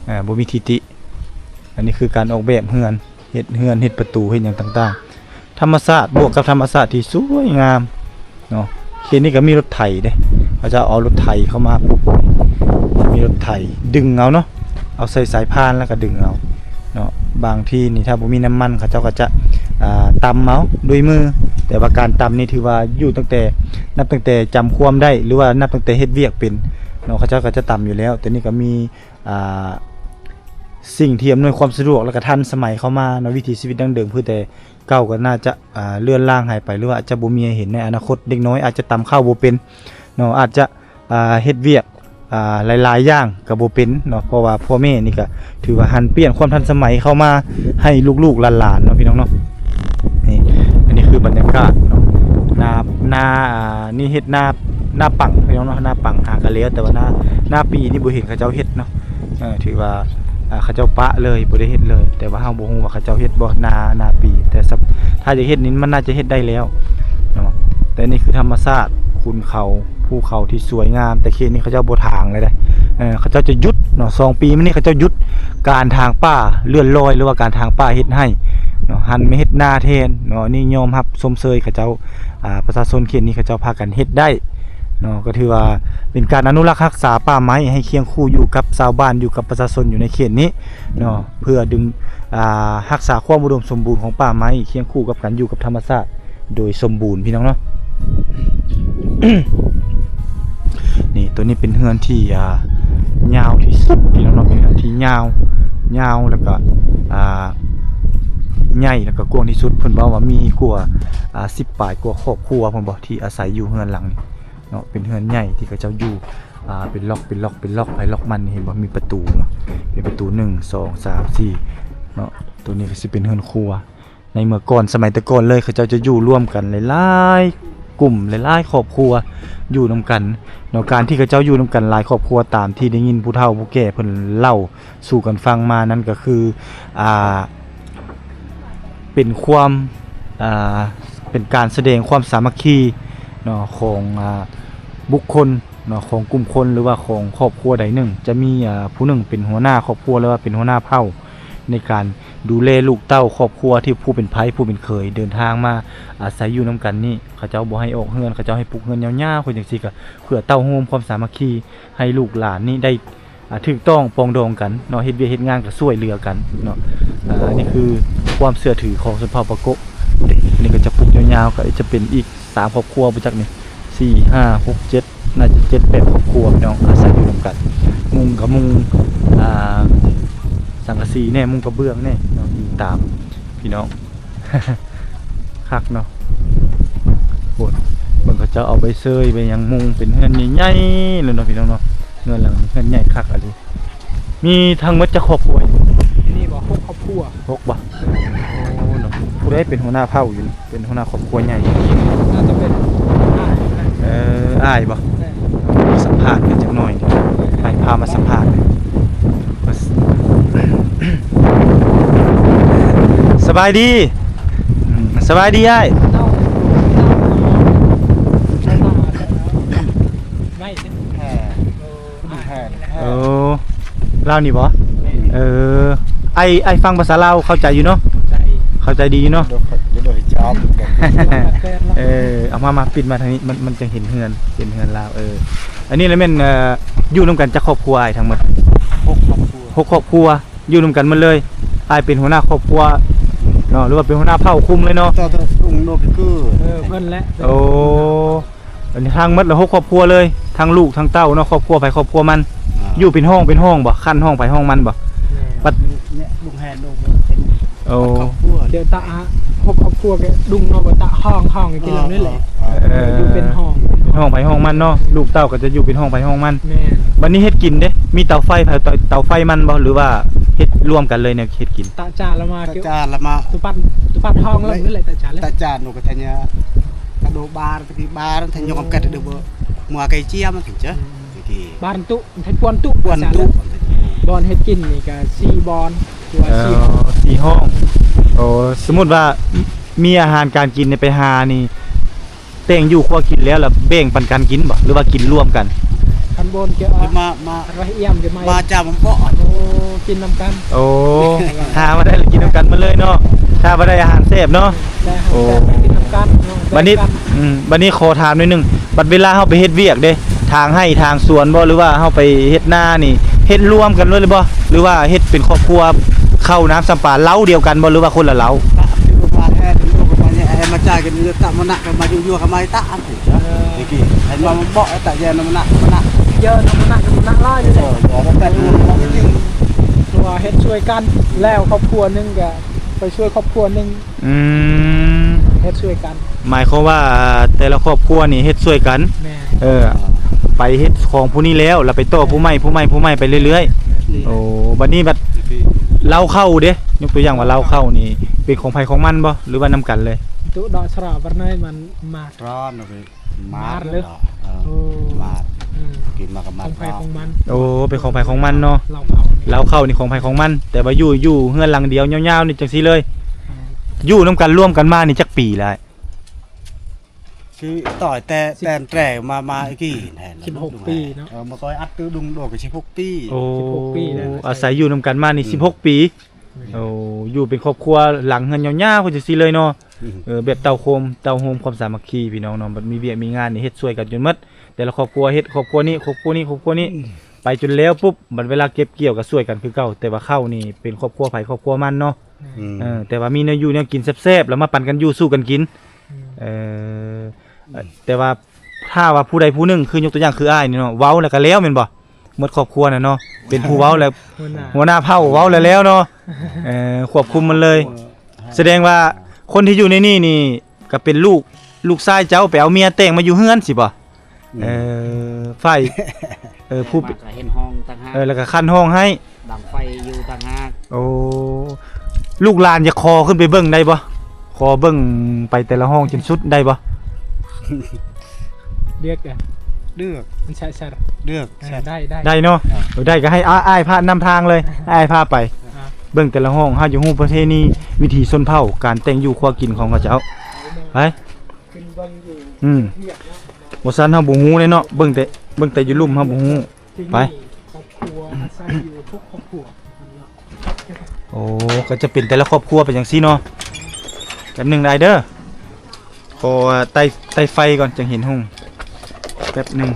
ອາ ບໍ່ມີທິຕິ. ອັນນີ້ຄືການອອກແບບເຮືອນ ເຮັດເຮືອນ ເຮັດປະຕູ ເຮັດຫຍັງຕ່າງໆ ທຳມະຊາດ ບວກກັບທຳມະຊາດທີ່ສວຍງາມເນາະ. ເຂດນີ້ກໍມີລົດໄຖເດ້, ເຂົາເຈົ້າເອົາລົດໄຖເຂົ້າມາປຸກ ມີລົດໄຖດຶງເອົາເນາະ, ເອົາໃສ່ສາຍພານແລ້ວກໍດຶງເອົາເນາະ. ບາງທີ່ນີ້ຖ້າບໍ່ມີນ້ຳມັນ ເຂົາເຈົ້າກໍຈະ ອາ ຕຳເອົາດ້ວຍມື, ແຕ່ວ່າການຕຳນີ້ຖືວ່າຢູ່ຕັ້ງແຕ່ ນັບຕັ້ງແຕ່ຈຳຄວາມໄດ້ ຫຼືວ່ານັບຕັ້ງແຕ່ເຮັດວຽກເປັນເນາະ, ເຂົາເຈົ້າກໍຈະຕຳຢູ່ແລ້ວ. ແຕ່ນີ້ກໍມີ ອ່າ ສິ່ງທີ່ອຳນວຍຄວາມສະດວກ ແລ້ວກໍທັນສະໄໝເຂົ້າມາເນາະ, ວິຖີຊີວິດດັ້ງເດີມຄືແຕ່ເກົ່າກໍໜ້າຈະ ອ່າ ເລືອນລາງຫາຍໄປ ຫຼືວ່າອາດຈະບໍ່ມີໃຫ້ເຫັນໃນອະນາຄົດ. ເດັກນ້ອຍອາດຈະຕຳເຂົ້າບໍ່ເປັນເນາະ, ອາດຈະ ອ່າ ເຮັດວຽກ ອ່າ ຫຼາຍໆຢ່າງກໍບໍ່ເປັນເນາະ, ເພາະວ່າພໍ່ແມ່ນີ້ກໍຖືວ່າຫັນປ່ຽນຄວາມທັນສະໄໝເຂົ້າມາໃຫ້ລູກໆຫຼານໆເນາະ ພີ່ນ້ອງເນາະ. ນີ້ ອັນນີ້ຄືບັນຍາກາດເນາະ, ນາ ນາ ອ່າ ນີ້ເຮັດນາ ນາປັງ ພີ່ນ້ອງເນາະ, ນາປັງຫາກໍແລ້ວ, ແຕ່ວ່ານາ ນາປີນີ້ບໍ່ເຫັນເຂົາເຈົ້າເຮັດເນາະ. ເອີ ຖືວ່າ ອ່າ ເຂົາເຈົ້າປະເລີຍ ບໍ່ໄດ້ເຮັດເລີຍ, ແຕ່ວ່າເຮົາບໍ່ຮູ້ວ່າເຂົາເຈົ້າເຮັດບໍ່ ນາ ນາປີ, ແຕ່ສະ ຖ້າຈະເຮັດນີ້ມັນໜ້າຈະເຮັດໄດ້ແລ້ວເນາະ. ແຕ່ນີ້ຄືທຳມະຊາດ ຂຸນເຂົາ ພູເຂົາທີ່ສວຍງາມ, ແຕ່ເຂດນີ້ເຂົາເຈົ້າບໍ່ຖາງເລີຍເດ້. ເອີ ເຂົາເຈົ້າຈະຢຸດເນາະ, ສອງປີມານີ້ເຂົາເຈົ້າຢຸດການຖາງປ່າເລື່ອນລອຍ ຫຼືວ່າການຖາງປ່າເຮັດໄຮ່ເນາະ, ຫັນມາເຮັດນາແທນເນາະ. ນີ້ຍອມຮັບຊົມເຊີຍເຂົາເຈົ້າ ອ່າ ປະຊາຊົນເຂດນີ້ເຂົາເຈົ້າພາກັນເຮັດໄດ້ເນາະ, ກໍຖືວ່າເປັນການອະນຸລັກຮັກສາປ່າໄມ້ໃຫ້ຄຽງຄູ່ຢູ່ກັບຊາວບ້ານ ຢູ່ກັບປະຊາຊົນຢູ່ໃນເຂດນີ້ເນາະ, ເພື່ອດຶງ ອ່າ ຮັກສາຄວາມອຸດົມສົມບູນຂອງປ່າໄມ້ ຄຽງຄູ່ກັບການຢູ່ກັບທຳມະຊາດໂດຍສົມບູນ ພີ່ນ້ອງເນາະ. ນີ້ ຕົວນີ້ເປັນເຮືອນທີ່ ອ່າ ຍາວທີ່ສຸດ ພີ່ນ້ອງເນາະ, ເປັນເຮືອນທີ່ຍາວ ຍາວ ແລ້ວກໍ ອ່າ ໃຫຍ່ ແລ້ວກໍກວ້າງທີ່ສຸດ. ເພິ່ນເວົ້າວ່າມີກວ່າ ອ່າ ສິບປາຍກວ່າຄອບຄົວ ເພິ່ນບອກ ທີ່ອາໄສຢູ່ເຮືອນຫຼັງນີ້ເນາະ. ເປັນເຮືອນໃຫຍ່ທີ່ເຂົາເຈົ້າຢູ່ ອ່າ ເປັນລັອກ ເປັນລັອກ ເປັນລັອກ ໃຜລັອກມັນ. ເຫັນບໍ່ ມີປະຕູເນາະ ເປັນປະຕູ ໜຶ່ງ ສອງ ສາມ ສີ່ ເນາະ. ໂຕນີ້ກໍຊິເປັນເຮືອນຄົວ. ໃນເມື່ອກ່ອນ ສະໄໝແຕ່ກ່ອນເລີຍ ເຂົາເຈົ້າຈະຢູ່ລວມກັນຫຼາຍໆກຸ່ມ ຫຼາຍໆຄອບຄົວ ຢູ່ນຳກັນເນາະ. ການທີ່ເຂົາເຈົ້າຢູ່ນຳກັນຫຼາຍຄອບຄົວ ຕາມທີ່ໄດ້ຍິນຜູ້ເຖົ້າຜູ້ແກ່ເພິ່ນເລົ່າສູ່ກັນຟັງມານັ້ນ ກໍຄື ອ່າ ເປັນຄວາມ ອ່າ ເປັນການສະແດງຄວາມສາມັກຄີເນາະ ຂອງ ອ່າ ບຸກຄົນເນາະ ຂອງກຸ່ມຄົນ ຫຼືວ່າຂອງຄອບຄົວໃດໜຶ່ງ. ຈະມີ ອ່າ ຜູ້ໜຶ່ງເປັນຫົວໜ້າຄອບຄົວ ຫຼືວ່າເປັນຫົວໜ້າເຜົ່າ ໃນການດູແລລູກເຕົ້າຄອບຄົວທີ່ຜູ້ເປັນໃພ້ຜູ້ເປັນເຂີຍເດີນທາງມາອາໄສຢູ່ນຳກັນນີ້. ເຂົາເຈົ້າບໍ່ໃຫ້ອອກເຮືອນ ເຂົາເຈົ້າໃຫ້ປຸກເຮືອນຍາວໆ ຄືຈັ່ງຊີ້ ກໍເພື່ອເຕົ້າໂຮມຄວາມສາມັກຄີ ໃຫ້ລູກຫຼານນີ້ໄດ້ ອ່າ ຖືກຕ້ອງປອງດອງກັນເນາະ ເຮັດວຽກເຮັດງານກໍຊ່ວຍເຫຼືອກັນເນາະ. ອ່າ ອັນນີ້ຄືຄວາມເຊື່ອຖືຂອງຊົນເຜົ່າປາໂກະ. ນີ້ກໍຈະປຸກຍາວໆ ກໍຈະເປັນອີກສາມຄອບຄົວບໍ່ຈັກນີ້ ສີ່ ຫ້າ ຫົກ ເຈັດ ໜ້າຈະເຈັດ ແປດຄອບຄົວ ພີ່ນ້ອງ ອາໄສຢູ່ນຳກັນ. ມຸງກໍມຸງ ອ່າ ສັງກະສີແດ່ ມຸງກະເບື້ອງແດ່ເນາະ ອີງຕາມ ພີ່ນ້ອງ. ຄັກເນາະ ໂອ້ຍ ເບິ່ງເຂົາເຈົ້າເອົາໃບເຊີຍໃບຫຍັງມຸງເປັນເຮືອນໃຫຍ່ໆ ເລີຍເນາະ ພີ່ນ້ອງເນາະ. ເຮືອນຫຼັງ ເຮືອນໃຫຍ່ຄັກອີ່ຫຼີ. ມີທັງໝົດຈັກຄອບຄົວ? ນີ້ບໍ່ ຫົກຄອບຄົວ. ຫົກບໍ່? ໂອ້ເນາະ ຜູ້ໃດເປັນຫົວໜ້າເຜົ່າຢູ່ນີ້ ເປັນຫົວໜ້າຄອບຄົວໃຫຍ່? ໜ້າຈະເປັນອ້າຍ. ເອີ ອ້າຍບໍ່? ແມ່ນ. ສຳພາດເພິ່ນຈັກໜ້ອຍ ໄປ ພາມາສຳພາດ. ສະບາຍດີ. ອືມ ສະບາຍດີອ້າຍ. ແມ່ນ. ໂອ້ ລາວນີ້ບໍ່? ແມ່ນ. ເອີ ອ້າຍ ອ້າຍຟັງພາສາລາວເຂົ້າໃຈຢູ່ເນາະ? ເຂົ້າໃຈ. ເຂົ້າໃຈດີຢູ່ເນາະ? ໂດຍ ໂດຍ ເອີ ເອົາມາ ມາປິດມາທາງນີ້ ມັນ ມັນຈັ່ງເຫັນເຮືອນ ເຫັນເຮືອນລາວ. ເອີ ອັນນີ້ລະແມ່ນ ເອີ ຢູ່ນຳກັນຈັກຄອບຄົວອ້າຍທັງໝົດ? ຫົກຄອບຄົວ. ຫົກຄອບຄົວ ຢູ່ນຳກັນໝົດເລີຍ. ອ້າຍເປັນຫົວໜ້າຄອບຄົວເນາະ ຫຼືວ່າເປັນຫົວໜ້າເຜົ່າຄຸມເລີຍເນາະ? ເຈົ້າ ເຈົ້າ ລຸງໂນກຄື ເອີ ເພິ່ນແຫຼະ. ໂອ້ ອັນນີ້ທັງໝົດລະຫົກຄອບຄົວເລີຍ ທັງລູກທັງເຕົ້າເນາະ ຄອບຄົວໃຜຄອບຄົວມັນ. ອ່າ ຢູ່ເປັນຫ້ອງເປັນຫ້ອງບໍ່? ຂັ້ນຫ້ອງໃຜຫ້ອງມັນບໍ່? ແມ່ນ. ບັດ ລຸງແຮນ ລຸງເປັນ ໂອ້ ຄອບຄົວ ດຽວຕະ ຫົກຄອບຄົວກໍດຸງເນາະ ບໍ່ຕະຫ້ອງ ຫ້ອງກິນເຫຼົ່ານີ້ແຫຼະ. ເອີ ຢູ່ເປັນຫ້ອງ ເປັນຫ້ອງໃຜຫ້ອງມັນເນາະ ລູກເຕົ້າກໍຈະຢູ່ເປັນຫ້ອງໃຜຫ້ອງມັນ. ແມ່ນ. ບັດນີ້ເຮັດກິນເດ້ ມີເຕົາໄຟ ເຕົາ ເຕົາໄຟມັນບໍ່ ຫຼືວ່າເຮັດລວມກັນເລີຍແນວເຮັດກິນ? ຕະຈານລະມາ ຕະຈານລະມາ ຕຸປັດ ຕຸປັດຫ້ອງລະນີ້ແຫຼະ ຕະຈານລະ ຕະຈານໂນກະທັນຍາ ກະໂດບານ ຕະກີບານ ທັນຍົກກຳກັດເດີ ເມື່ອໄກຈຽມມັນເຖິງຈະ ອືມ ຕະກີບານຕຸ ໄທປວນຕຸ ປວນຕຸ ບອນເຮັດກິນນີ້ກະສີ່ບອນ ຫຼືວ່າ ເອີ ສີ່ຫ້ອງ ສີ່ຫ້ອງ. ໂອ້ ສົມມຸດວ່າມີອາຫານການກິນນີ້ໄປຫານີ້ ແຕ່ງຢູ່ຄົວກິນແລ້ວ ລະແບ່ງປັນກັນກິນບໍ່ ຫຼືວ່າກິນລວມກັນ? ຄັນບໍ່ ມາ ມາ ມາຈາມເບາະ ໂອ້ ກິນນຳກັນ. ໂອ້ ຫາມາໄດ້ລະກິນນຳກັນໝົດເລີຍເນາະ ຖ້າວ່າໄດ້ອາຫານແຊບເນາະ. ໂອ້ ບັດນີ້ ອືມ ບັດນີ້ຂໍຖາມໜ້ອຍໜຶ່ງ ບັດເວລາເຮົາໄປເຮັດວຽກເດ້ ທາງໄຮ່ທາງສວນບໍ່ ຫຼືວ່າເຮົາໄປເຮັດນານີ້ ເຮັດລວມກັນເລີຍບໍ່ ຫຼືວ່າເຮັດເປັນຄອບຄົວ ເຂົ້ານ້ຳສຳປາເລົາດຽວກັນບໍ່ ຫຼືວ່າຄົນລະເລົາ? ມາແທ້ ມາຈ່າຍກັນ ຕະມະນະ ມາຢູ່ໆ ມາຕະ ເອີ ຕະກີ້ ໃຫ້ມາເບາະ ຕະແຍນ ຕະມະນະ ຕະມະນະ ເຢີ ຕະມະນະ ຕະມະນະຫຼາຍເລີຍ. ເອີ ເອີ ເພາະວ່າເຮັດຊ່ວຍກັນ ແລ້ວຄອບຄົວໜຶ່ງກະໄປຊ່ວຍຄອບຄົວໜຶ່ງ. ອືມ ເຮັດຊ່ວຍກັນ ໝາຍຄວາມວ່າແຕ່ລະຄອບຄົວນີ້ເຮັດຊ່ວຍກັນ. ແມ່ນ. ເອີ ໄປເຮັດຂອງຜູ້ນີ້ແລ້ວ ລະໄປຕໍ່ຜູ້ໃໝ່ ຜູ້ໃໝ່ ຜູ້ໃໝ່ໄປເລື້ອຍໆ. ແມ່ນ. ໂອ້ ບັດນີ້ບັດເລົາເຂົ້າເດ້ ຍົກຕົວຢ່າງວ່າເລົາເຂົ້ານີ້ເປັນຂອງໃຜຂອງມັນບໍ່ ຫຼືວ່ານຳກັນເລີຍ? ຕຸດອກສະຣະ ວັນໄນມັນມາ ມາດເລີຍ. ໂອ້ ມາດ ອືມ ກິນມາກັບມາດ ຂອງໃຜຂອງມັນ. ໂອ້ ເປັນຂອງໃຜຂອງມັນເນາະ ເລົາເຂົ້າ ເລົາເຂົ້ານີ້ຂອງໃຜຂອງມັນ ແຕ່ວ່າຢູ່ ຢູ່ເຮືອນຫຼັງດຽວຍາວໆນີ້ຈັ່ງຊີ້ເລີຍ. ແມ່ນ. ຢູ່ນຳກັນລວມກັນມານີ້ຈັກປີແລ້ວ? ຄືຕ່ອຍແຕ່ ສິບ ແຕ່ແຕ່ມາ ມາອີກກີ້ແທ້ ສິບຫົກປີເນາະ. ເອີ ມາຊອຍອັດຕື້ດຸງໂດກະສິບຫົກປີ. ໂອ້ ສິບຫົກປີແລ້ວ ອາໄສຢູ່ນຳກັນມານີ້ ອືມ ສິບຫົກປີ. ແມ່ນ. ໂອ້ ຢູ່ເປັນຄອບຄົວຫຼັງເຮືອນຍາວໆ ຈັ່ງຊີ້ເລີຍເນາະ. ອືມ ເອີ ແບບເຕົ້າໂຮມ ເຕົ້າໂຮມຄວາມສາມັກຄີພີ່ນ້ອງເນາະ ບັດມີວຽກມີງານນີ້ເຮັດຊ່ວຍກັນຈົນໝົດ ແຕ່ລະຄອບຄົວເຮັດຄອບຄົວນີ້ ຄອບຄົວນີ້ ຄອບຄົວນີ້ ອືມ ໄປຈົນແລ້ວປຸບ ບັດເວລາເກັບກ່ຽວກໍຊ່ວຍກັນຄືເກົ່າ ແຕ່ວ່າເຂົ້ານີ້ເປັນຄອບຄົວໃຜຄອບຄົວມັນເນາະ. ອືມ ເອີ ແຕ່ວ່າມີແນວຢູ່ແນວກິນແຊບໆ ແລ້ວມາປັນກັນຢູ່ສູ່ກັນກິນ. ອືມ ເອີ ແຕ່ວ່າຖ້າວ່າຜູ້ໃດຜູ້ໜຶ່ງ ຄືຍົກຕົວຢ່າງຄືອ້າຍນີ້ເນາະ ເວົ້າແລ້ວກໍແລ້ວແມ່ນບໍ່? ໝົດຄອບຄົວນະເນາະ ເປັນຜູ້ເວົ້າແລ້ວ ຫົວໜ້າ ຫົວໜ້າເຜົ່າເວົ້າແລ້ວແລ້ວເນາະ. ເອີ ຄວບຄຸມມັນເລີຍ. ສະແດງວ່າຄົນທີ່ຢູ່ໃນນີ້ນີ້ ກໍເປັນລູກ ລູກຊາຍເຈົ້າໄປເອົາເມຍແຕ່ງມາຢູ່ເຮືອນຊີ້ບໍ່? ອືມ ເອີ ຝ່າຍ ເອີ ຜູ້ ມາກໍເຫັນຫ້ອງຕ່າງຫາກ ເອີ ແລ້ວກໍຄັນຫ້ອງໃຫ້ ດັງໄຟຢູ່ຕ່າງຫາກ. ໂອ້ ລູກຫຼານຢາກຂໍຂຶ້ນໄປເບິ່ງໄດ້ບໍ່? ຂໍເບິ່ງໄປແຕ່ລະຫ້ອງຈົນສຸດໄດ້ບໍ່? ເລືອກ ເລືອກ ມັນໃຊ້ ໃຊ້ ເລືອກ ເອີ ໄດ້ ໄດ້ ໄດ້ເນາະ. ເອີ ໄດ້ກໍໃຫ້ອ້າຍ ອ້າຍພານຳທາງເລີຍ ອ້າຍພາໄປ ອ່າ ເບິ່ງແຕ່ລະຫ້ອງ. ເຮົາຢາກຮູ້ປະເພນີວິຖີຊົນເຜົ່າ ການແຕ່ງຢູ່ຄົວກິນຂອງເຂົາເຈົ້າ. ໄປ ຂຶ້ນເບິ່ງຢູ່ ອືມ ບໍ່ຊັ້ນເຮົາບໍ່ຮູ້ເດ້ເນາະ ເບິ່ງແຕ່ ເບິ່ງແຕ່ຢູ່ລຸ່ມເຮົາບໍ່ຮູ້. ໄປ ທີ່ນີ້ຄອບຄົວອາໄສຢູ່ຫົກຄອບຄົວ. ໂອ້ ກໍຈະເປັນແຕ່ລະຄອບຄົວເປັນຈັ່ງຊີ້ເນາະ. ແປັບໜຶ່ງໄດ້ເດີ ຂໍໄຕ່ ໄຕ່ໄຟກ່ອນ ຈັ່ງເຫັນຮຸ່ງ. ແປັບໜຶ່ງ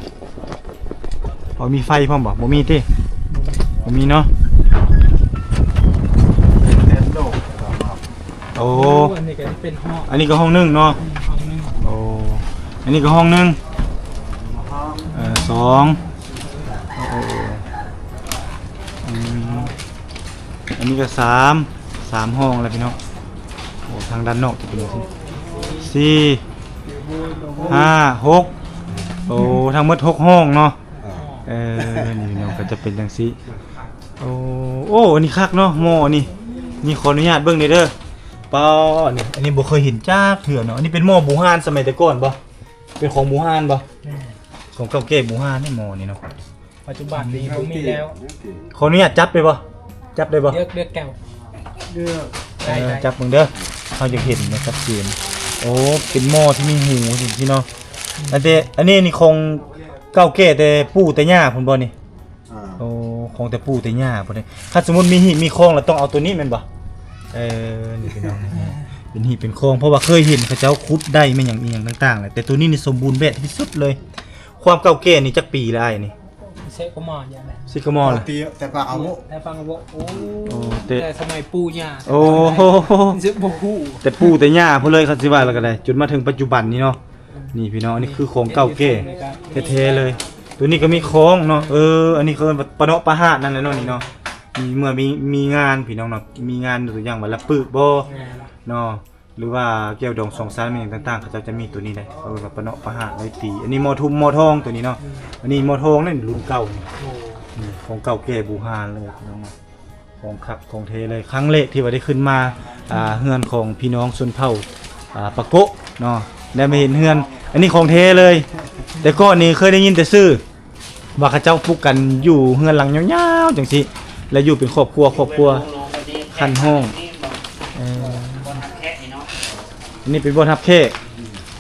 ພໍມີໄຟພ້ອມບໍ່? ບໍ່ມີຕິ? ບໍ່ມີເນາະ. ໂອ້ ອັນນີ້ກໍເປັນຫ້ອງ ອັນນີ້ກໍຫ້ອງໜຶ່ງເນາະ. ອືມ ຫ້ອງໜຶ່ງ. ໂອ້ ອັນນີ້ກໍຫ້ອງໜຶ່ງ. ເອີ ສອງ. ໂອ້ ອືມ ອັນນີ້ກໍສາມ ສາມຫ້ອງແລ້ວພີ່ນ້ອງ. ໂອ້ ທາງດ້ານນອກຈະເປັນຈັ່ງຊີ້ ສີ່ ຫ້າ ຫົກ. ໂອ້ ທັງໝົດຫົກຫ້ອງເນາະ. ເອີ ນີ້ພີ່ນ້ອງ ກໍຈະເປັນຈັ່ງຊີ້. ໂອ້ ໂອ້ ອັນນີ້ຄັກເນາະ ໝໍ້ນີ້. ນີ້ຂໍອະນຸຍາດເບິ່ງແດ່ເດີ. ປ້າ ອັນນີ້ ອັນນີ້ບໍ່ເຄີຍເຫັນຈັກເທື່ອເນາະ. ອັນນີ້ເປັນໝໍ້ບູຮານສະໄໝແຕ່ກ່ອນບໍ່? ເປັນຂອງບູຮານບໍ່? ແມ່ນ ຂອງເກົ່າແກ່ບູຮານນີ້ ໝໍ້ນີ້ເນາະ. ປັດຈຸບັນນີ້ບໍ່ມີແລ້ວ. ຂໍອະນຸຍາດຈັບໄດ້ບໍ່? ຈັບໄດ້ບໍ່? ເລືອກ ເລືອກແກ້ວ ເລືອກ ໄດ້ ເອີ ໄດ້ ຈັບເບິ່ງເດີ ເຮົາຢາກເຫັນນະ ຊັດເຈນ. ໂອ້ ເປັນໝໍ້ທີ່ມີຫູຈັ່ງຊີ້ເນາະ. ອັນແຕ່ ອັນນີ້ ນີ້ຂອງເກົ່າແກ່ແຕ່ປູ່ແຕ່ຍ່າພຸ້ນບໍ່ນີ້? ອ່າ ໂອ້ ຂອງແຕ່ປູ່ແຕ່ຍ່າພຸ້ນເດ້. ຄັນສົມມຸດມີຮີດມີຄອງແລ້ວຕ້ອງເອົາໂຕນີ້ແມ່ນບໍ່? ເອີ ນີ້ພີ່ນ້ອງ ເປັນຮີດເປັນຄອງ ເພາະວ່າເຄີຍເຫັນເຂົາເຈົ້າຂຸດໄດ້ແມ່ນຫຍັງອີ່ຫຍັງຕ່າງໆແຫຼະ. ແຕ່ໂຕນີ້ນີ້ສົມບູນແບບທີ່ສຸດເລີຍ. ຄວາມເກົ່າແກ່ນີ້ຈັກປີແລ້ວອ້າຍນີ້? ສິບກວ່າປີແລ້ວ. ສິບກວ່າປີແລ້ວ. ແຕ່ປາງອາໂວ ແຕ່ປາງອາໂວ. ໂອ້ ໂອ້ ແຕ່ ແຕ່ສະໄໝປູ່ຍ່າ. ໂອ້ ຊິບໍ່ຮູ້ ແຕ່ປູ່ແຕ່ຍ່າພຸ້ນເລີຍ ຄັນຊິວ່າແລ້ວກໍໄດ້ ຈົນມາເຖິງປັດຈຸບັນນີ້ເນາະ. ນີ້ພີ່ນ້ອງ ອັນນີ້ຄືຂອງເກົ່າແກ່ແທ້ໆເລີຍ. ໂຕນີ້ກໍມີຂອງເນາະ. ເອີ ອັນນີ້ເຂົາເອີ້ນວ່າປະເນາະປະຫາດນັ້ນແຫຼະເນາະ ນີ້ເນາະ. ມີ ເມື່ອມີ ມີງານພີ່ນ້ອງເນາະ ມີງານ ຕົວຢ່າງວ່າລະປຶກບໍ່ ແມ່ນ ເນາະ ຫຼືວ່າແກ້ວດອງສອງຊັ້ນ ແມ່ນຫຍັງຕ່າງໆ ເຂົາເຈົ້າຈະມີໂຕນີ້ໄດ໋ ເອີ້ນວ່າປະເນາະປະຫາດໄດ້ຕີ. ອັນນີ້ໝໍ້ທຸ່ມໝໍ້ທອງໂຕນີ້ເນາະ. ອືມ ອັນນີ້ໝໍ້ທອງນີ້ລຸ້ນເກົ່ານີ້. ໂອ້ ນີ້ຂອງເກົ່າແກ່ບູຮານເລີຍພີ່ນ້ອງເນາະ. ຂອງຄັກຂອງແທ້ເລີຍ. ຄັ້ງແລກທີ່ວ່າໄດ້ຂຶ້ນມາ ອ່າ ເຮືອນຂອງພີ່ນ້ອງຊົນເຜົ່າ ອ່າ ປາໂກະເນາະ ໄດ້ມາເຫັນເຮືອນ ອັນນີ້ຂອງແທ້ເລີຍ. ແຕ່ກ່ອນນີ້ເຄີຍໄດ້ຍິນແຕ່ຊື່ ວ່າເຂົາເຈົ້າປຸກກັນຢູ່ເຮືອນຫຼັງຍາວໆຈັ່ງຊີ້ ແລ້ວຢູ່ເປັນຄອບຄົວ ຄອບຄົວ ຄັນຫ້ອງ. ເອີ ອັນນີ້ເປັນບ່ອນຮັບແຂກ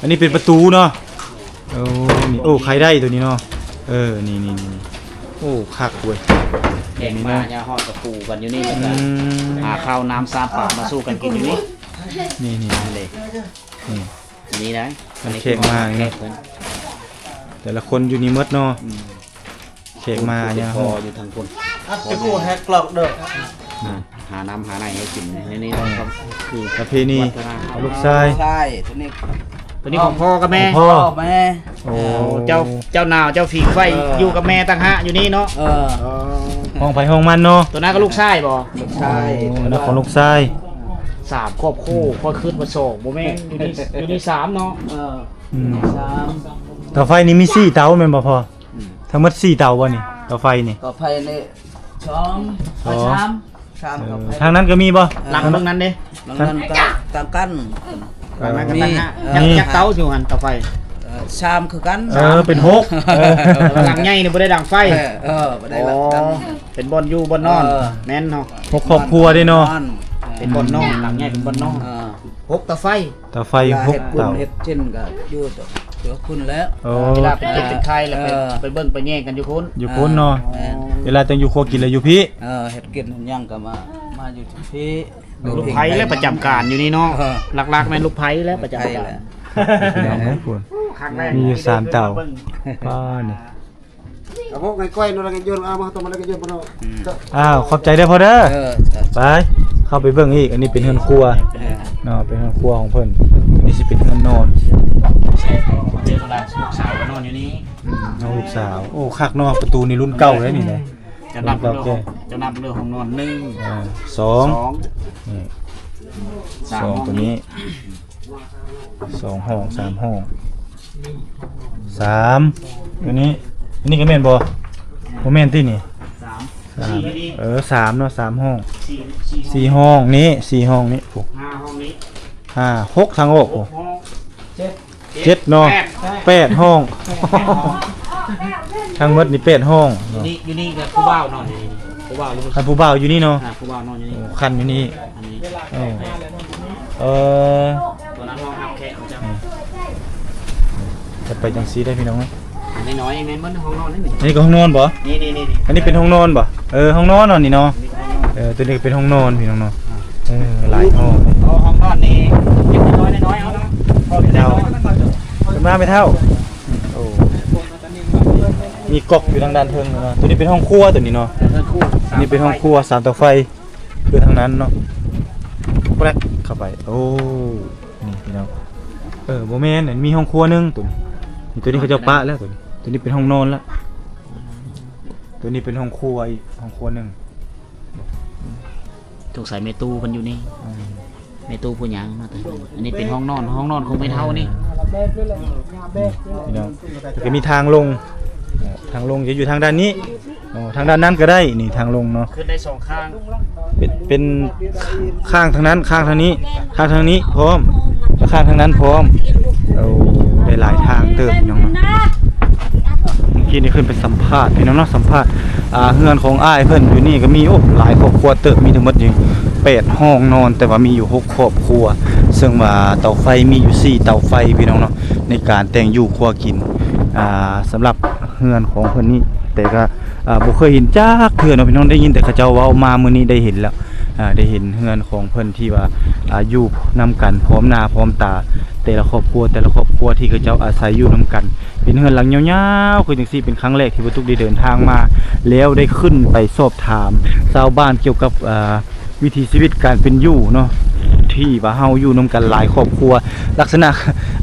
ອັນນີ້ເປັນປະຕູເນາະ. ໂອ້ ນີ້ ໂອ້ ໄຂໄດ້ໂຕນີ້ເນາະ. ເອີ ນີ້ໆໆ ໂອ້ ຄັກເວີຍ. ແຂກມາຍາມຮອດກໍປູກັນຢູ່ນີ້ ແລ້ວກໍ ອືມ ຫາເຂົ້ານ້ຳຊາປາມາສູ່ກັນກິນຢູ່ນີ້. ນີ້ໆ ນີ້ເດ້ ນີ້ ນີ້ໄດ໋ ອັນນີ້ແຂກມານີ້ເນາະ ແຂກເພິ່ນ ແຕ່ລະຄົນຢູ່ນີ້ໝົດເນາະ. ອືມ ແຂກມາຍາມຮອດ ຢູ່ທາງພຸ້ນ ອັດຕະກູແຮກກລອກເດີ. ອືມ ຫານ້ຳຫາໄນໃຫ້ກິນໃນນີ້ເນາະ. ຄືປະເພນີ ລູກຊາຍ ລູກຊາຍ ໂຕນີ້ ໂຕນີ້ຂອງພໍ່ກັບແມ່ ຂອງພໍ່ ແມ່. ໂອ້ ເຈົ້າ ເຈົ້າໜາວ ເຈົ້າຜິງໄຟ ເອີ ຢູ່ກັບແມ່ຕ່າງຫາກຢູ່ນີ້ເນາະ. ເອີ ອໍ ຫ້ອງໃຜຫ້ອງມັນເນາະ. ໂຕນັ້ນກໍລູກຊາຍບໍ່? ລູກຊາຍ. ໂອ້ ນັ້ນຂອງລູກຊາຍ. ສາມຄອບຄົວ ອືມ ຂ້ອຍຄິດວ່າສອງ ບໍ່ແມ່ນ ຢູ່ນີ້ ຢູ່ນີ້ສາມເນາະ. ເອີ ອືມ ສາມ ເຕົາໄຟນີ້ມີສີ່ເຕົາແມ່ນບໍ່ພໍ່? ອືມ ທັງໝົດສີ່ເຕົາບໍ່ນີ້ ເຕົາໄຟນີ້? ເຕົາໄຟນີ້ສອງ ສອງ ສາມ ສາມ ເອີ ເຕົາໄຟ. ທາງນັ້ນກໍມີບໍ່? ເອີ ຫຼັງເບິ່ງນັ້ນເດ້ ຫຼັງນັ້ນກໍຕ່າງກັນ. ເອີ ຫຼັງນັ້ນກໍຕ່າງຫາກ. ມີ ເອີ ຈັກ ຈັກເຕົາຢູ່ຫັ້ນເຕົາໄຟ? ເອີ ສາມຄືກັນ. ເອີ ເປັນຫົກ. ເອີ ຫຼັງໃຫຍ່ນີ້ບໍ່ໄດ້ດັງໄຟ. ເອີ ເອີ ບໍ່ໄດ້ ອໍ ດັງ ເປັນບ່ອນຢູ່ບ່ອນນອນ. ເອີ ແມ່ນເນາະ ຫົກຄອບຄົວເດ້ເນາະ. ເປັນບ່ອນນອນ ຫຼັງໃຫຍ່ເປັນບ່ອນນອນ. ເອີ ຫົກເຕົາໄຟ. ເຕົາໄຟຫົກເຕົາ ເຮັດບຸນເຮັດສິນກໍຢູ່ ຢູ່ພຸ້ນແຫຼະ. ໂອ້ ເວລາເປັນເຈັບເປັນໄຂ້ແລ້ວໄປ ເອີ ໄປເບິ່ງໄປແຍງກັນຢູ່ພຸ້ນ ຢູ່ພຸ້ນເນາະ. ເອີ ແມ່ນ ເວລາຕ້ອງຢູ່ຄົວກິນແລ້ວຢູ່ພີ້. ເອີ ເຮັດກິນເຮັດຫຍັງກໍມາ ມາຢູ່ພີ້. ລູກໃຜແລ້ວປະຈຳການຢູ່ນີ້ເນາະ. ເອີ ຫຼັກໆແມ່ນລູກໃຜແລ້ວປະຈຳການ. ພີ່ນ້ອງເອີຍ ພຸ້ນ ຄັ້ງແລກ ມີຢູ່ສາມເຕົາ. ປ້າ ນີ້ ເອົາພວກໄກ່ກ້ອຍໂນລະກະຍົນ ເອົາມາຕ້ອງມາລະກະຍົນເນາະ. ອືມ ອ້າວ ຂອບໃຈເດີພໍ່ເດີ. ເອີ ໄປ ເຂົ້າໄປເບິ່ງອີກ. ອັນນີ້ເປັນເຮືອນຄົວ ເອີ ເນາະ ເປັນເຮືອນຄົວຂອງເພິ່ນ. ອັນນີ້ຊິເປັນເຮືອນນອນ. ເຈົ້າຫຼານລູກສາວກໍນອນຢູ່ນີ້. ອືມ ນ້ອງລູກສາວ. ໂອ້ ຄັກເນາະ ປະຕູນີ້ລຸ້ນເກົ່າເດ້ນີ້ນະ. ເຈົ້ານັບເລື່ອງ ເຈົ້ານັບເລື່ອງຫ້ອງນອນ ໜຶ່ງ ເອີ ສອງ ສອງ ນີ້ ສອງ ຕົວນີ້ ສອງຫ້ອງ ສາມຫ້ອງ ສາມ ຕົວນີ້ ອັນນີ້ກໍແມ່ນບໍ່? ບໍ່ແມ່ນຕິນີ້ ສາມ ສາມ ສີ່ຢູ່ນີ້ ເອີ ສາມເນາະ ສາມຫ້ອງ ສີ່ ສີ່ຫ້ອງນີ້ ສີ່ຫ້ອງນີ້ ຫ້າຫ້ອງນີ້ ຫ້າ ຫົກ ທາງອອກ ຫົກຫ້ອງ ເຈັດ ເຈັດເນາະ ແປດ ແປດຫ້ອງ ທັງໝົດນີ້ແປດຫ້ອງ ຢູ່ນີ້ ຢູ່ນີ້ກໍຜູ້ບ່າວນອນຢູ່ນີ້ ຜູ້ບ່າວ ຄັນຜູ້ບ່າວຢູ່ນີ້ເນາະ ອ່າ ຜູ້ບ່າວນອນຢູ່ນີ້ ໂອ້ ຄັນຢູ່ນີ້ ອັນນີ້ ໂອ້ ເອີ ຕົວນັ້ນຫ້ອງຮັບແຂກຂອງເຈົ້າ ຈະໄປຈັ່ງຊີ້ໄດ້ພີ່ນ້ອງ ນ້ອຍໆ ແມ່ນເບິດຫ້ອງນອນນີ້ ອັນນີ້ກໍຫ້ອງນອນບໍ່? ນີ້ໆໆ ອັນນີ້ເປັນຫ້ອງນອນບໍ່? ເອີ ຫ້ອງນອນເນາະນີ້ເນາະ ເອີ ຕົວນີ້ກໍເປັນຫ້ອງນອນພີ່ນ້ອງເນາະ ເອີ ຫຼາຍຫ້ອງ ເອົາຫ້ອງນອນນີ້ເປັນນ້ອຍໆ ເອົາເນາະ ເຈົ້າ ຂຶ້ນມາແມ່ເຖົ້າ ໂອ້ ມີກ໊ອກຢູ່ທາງດ້ານເທິງເນາະ ຕົວນີ້ເປັນຫ້ອງຄົວຕົວນີ້ເນາະ ເອີ ເທິງຄົວ ນີ້ເປັນຫ້ອງຄົວ ສາມເຕົາໄຟ ຄືທາງນັ້ນເນາະ ແປກເຂົ້າໄປ ໂອ້ ນີ້ພີ່ນ້ອງ ເອີ ບໍ່ແມ່ນ ມີຫ້ອງຄົວໜຶ່ງ ຕົວນີ້ ຕົວນີ້ເຂົາເຈົ້າປະແລ້ວ ຕົວນີ້ ຕົວນີ້ເປັນຫ້ອງນອນລະ ຕົວນີ້ເປັນຫ້ອງຄົວອີກ ຫ້ອງຄົວໜຶ່ງ ສົງໄສແມ່ຕູ້ເພິ່ນຢູ່ນີ້ ອືມ ແມ່ຕູ້ຜູ້ຫຍັງເນາະ ອັນນີ້ເປັນຫ້ອງນອນ ຫ້ອງນອນຂອງແມ່ເຖົ້ານີ້ ພີ່ນ້ອງ ແລ້ວກໍມີທາງລົງ ທາງລົງຈະຢູ່ທາງດ້ານນີ້ ອໍ ທາງດ້ານນັ້ນກໍໄດ້ ນີ້ທາງລົງເນາະ ຂຶ້ນໄດ້ສອງຂ້າງ ເປັນ ເປັນຂ້າງທາງນັ້ນ ຂ້າງທາງນີ້ ຂ້າງທາງນີ້ພ້ອມ ແລະ ຂ້າງທາງນັ້ນພ້ອມ ໂອ້ ໄດ້ຫຼາຍທາງເຕີບພີ່ນ້ອງເນາະ ເມື່ອກີ້ນີ້ຂຶ້ນໄປສຳພາດພີ່ນ້ອງເນາະ ສຳພາດ ອ່າ ເຮືອນຂອງອ້າຍເພິ່ນຢູ່ນີ້ກໍມີ ໂອ້ ຫຼາຍຄອບຄົວເຕີບ ມີທັງໝົດຢູ່ແປດຫ້ອງນອນ ແຕ່ວ່າມີຢູ່ຫົກຄອບຄົວ ເຊິ່ງວ່າເຕົາໄຟມີຢູ່ສີ່ເຕົາໄຟພີ່ນ້ອງເນາະ ໃນການແຕ່ງຢູ່ຄົວກິນ ອ່າ ສຳລັບ ເຮືອນຂອງເພິ່ນນີ້ ແຕ່ກໍ ເອີ ບໍ່ເຄີຍເຫັນຈັກເທື່ອເນາະພີ່ນ້ອງ ໄດ້ຍິນແຕ່ເຂົາເຈົ້າເວົ້າມາ ມື້ນີ້ໄດ້ເຫັນແລ້ວ ເອີ ໄດ້ເຫັນເຮືອນຂອງເພິ່ນທີ່ວ່າ ອ່າ ຢູ່ນຳກັນ ພ້ອມໜ້າພ້ອມຕາ ແຕ່ລະຄອບຄົວ ແຕ່ລະຄອບຄົວທີ່ເຂົາເຈົ້າອາໄສຢູ່ນຳກັນ ເປັນເຮືອນຫຼັງຍາວໆ ຄືຈັ່ງຊີ້ ເປັນຄັ້ງແລກທີ່ບໍ່ຕຸກໄດ້ເດີນທາງມາ ແລ້ວໄດ້ຂຶ້ນໄປສອບຖາມຊາວບ້ານກ່ຽວກັບ ເອີ ວິຖີຊີວິດການເປັນຢູ່ເນາະ ທີ່ວ່າເຮົາຢູ່ນຳກັນຫຼາຍຄອບຄົວ ລັກສະນະ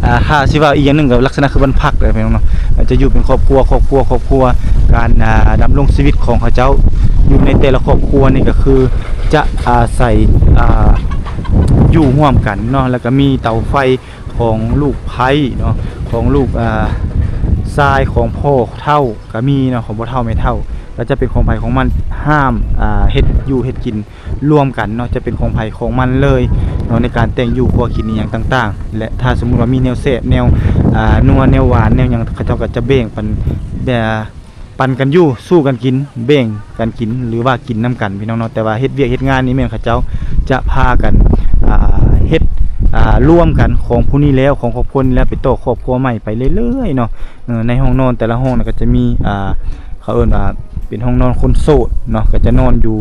ອ່າ ຖ້າຊິເວົ້າອີກຢ່າງໜຶ່ງກໍລັກສະນະຄືບ້ານພັກເດ້ພີ່ນ້ອງເນາະ ຈະຢູ່ເປັນຄອບຄົວ ຄອບຄົວ ຄອບຄົວ ການ ອ່າ ດຳລົງຊີວິດຂອງເຂົາເຈົ້າຢູ່ໃນແຕ່ລະຄອບຄົວນີ້ກໍຄືຈະອາໄສ ອ່າ ຢູ່ຮ່ວມກັນເນາະ ແລ້ວກໍມີເຕົາໄຟຂອງລູກໃພ້ເນາະ ຂອງລູກ ອ່າ ຊາຍຂອງພໍ່ເຖົ້າກໍມີເນາະ ຂອງພໍ່ເຖົ້າແມ່ເຖົ້າ ກໍຈະເປັນຂອງໃຜຂອງມັນ ຫ້າມ ອ່າ ເຮັດຢູ່ເຮັດກິນ ລວມກັນເນາະ ຈະເປັນຂອງໃຜຂອງມັນເລີຍເນາະ ໃນການແຕ່ງຢູ່ຄົວກິນອີ່ຫຍັງຕ່າງໆ ແລະ ຖ້າສົມມຸດວ່າມີແນວແຊບແນວ ອ່າ ນົວແນວຫວານແນວຫຍັງ ເຂົາເຈົ້າກໍຈະແບ່ງປັນ ແບ່ງປັນກັນຢູ່ ສູ້ກັນກິນ ແບ່ງກັນກິນ ຫຼືວ່າກິນນຳກັນພີ່ນ້ອງເນາະ ແຕ່ວ່າເຮັດວຽກເຮັດງານນີ້ແມ່ນເຂົາເຈົ້າຈະພາກັນ ອ່າ ເຮັດ ອ່າ ລວມກັນ ຂອງຜູ້ນີ້ແລ້ວ ຂອງຄອບຄົວນີ້ແລ້ວ ໄປຕໍ່ຄອບຄົວໃໝ່ໄປເລື້ອຍໆເນາະ ເອີ ໃນຫ້ອງນອນແຕ່ລະຫ້ອງນະ ກໍຈະມີ ອ່າ ເຂົາເອີ້ນວ່າເປັນຫ້ອງນອນຄົນໂສດເນາະ ກໍຈະນອນຢູ່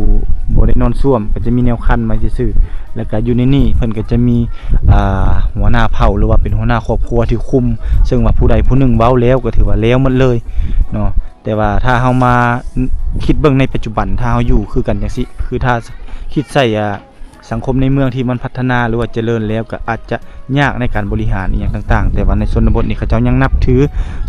ບໍ່ໄດ້ນອນສ້ວມ ກໍຈະມີແນວຄັນໄວ້ຊື່ໆ ແລ້ວກໍຢູ່ໃນນີ້ເພິ່ນກໍຈະມີ ອ່າ ຫົວໜ້າເຜົ່າ ຫຼືວ່າເປັນຫົວໜ້າຄອບຄົວທີ່ຄຸມ ເຊິ່ງວ່າຜູ້ໃດຜູ້ໜຶ່ງເວົ້າແລ້ວກໍຖືວ່າແລ້ວໝົດເລີຍເນາະ ແຕ່ວ່າຖ້າເຮົາມາຄິດເບິ່ງໃນປັດຈຸບັນ ຖ້າເຮົາຢູ່ຄືກັນຈັ່ງຊີ້ ຄືຖ້າຄິດໃສ່ ອ່າ ສັງຄົມໃນເມືອງທີ່ມັນພັດທະນາ ຫຼືວ່າຈະເລີນແລ້ວ ກໍອາດຈະຍາກໃນການບໍລິຫານອີ່ຫຍັງຕ່າງໆ ແຕ່ວ່າໃນຊົນນະບົດນີ້ ເຂົາເຈົ້າຍັງນັບຖື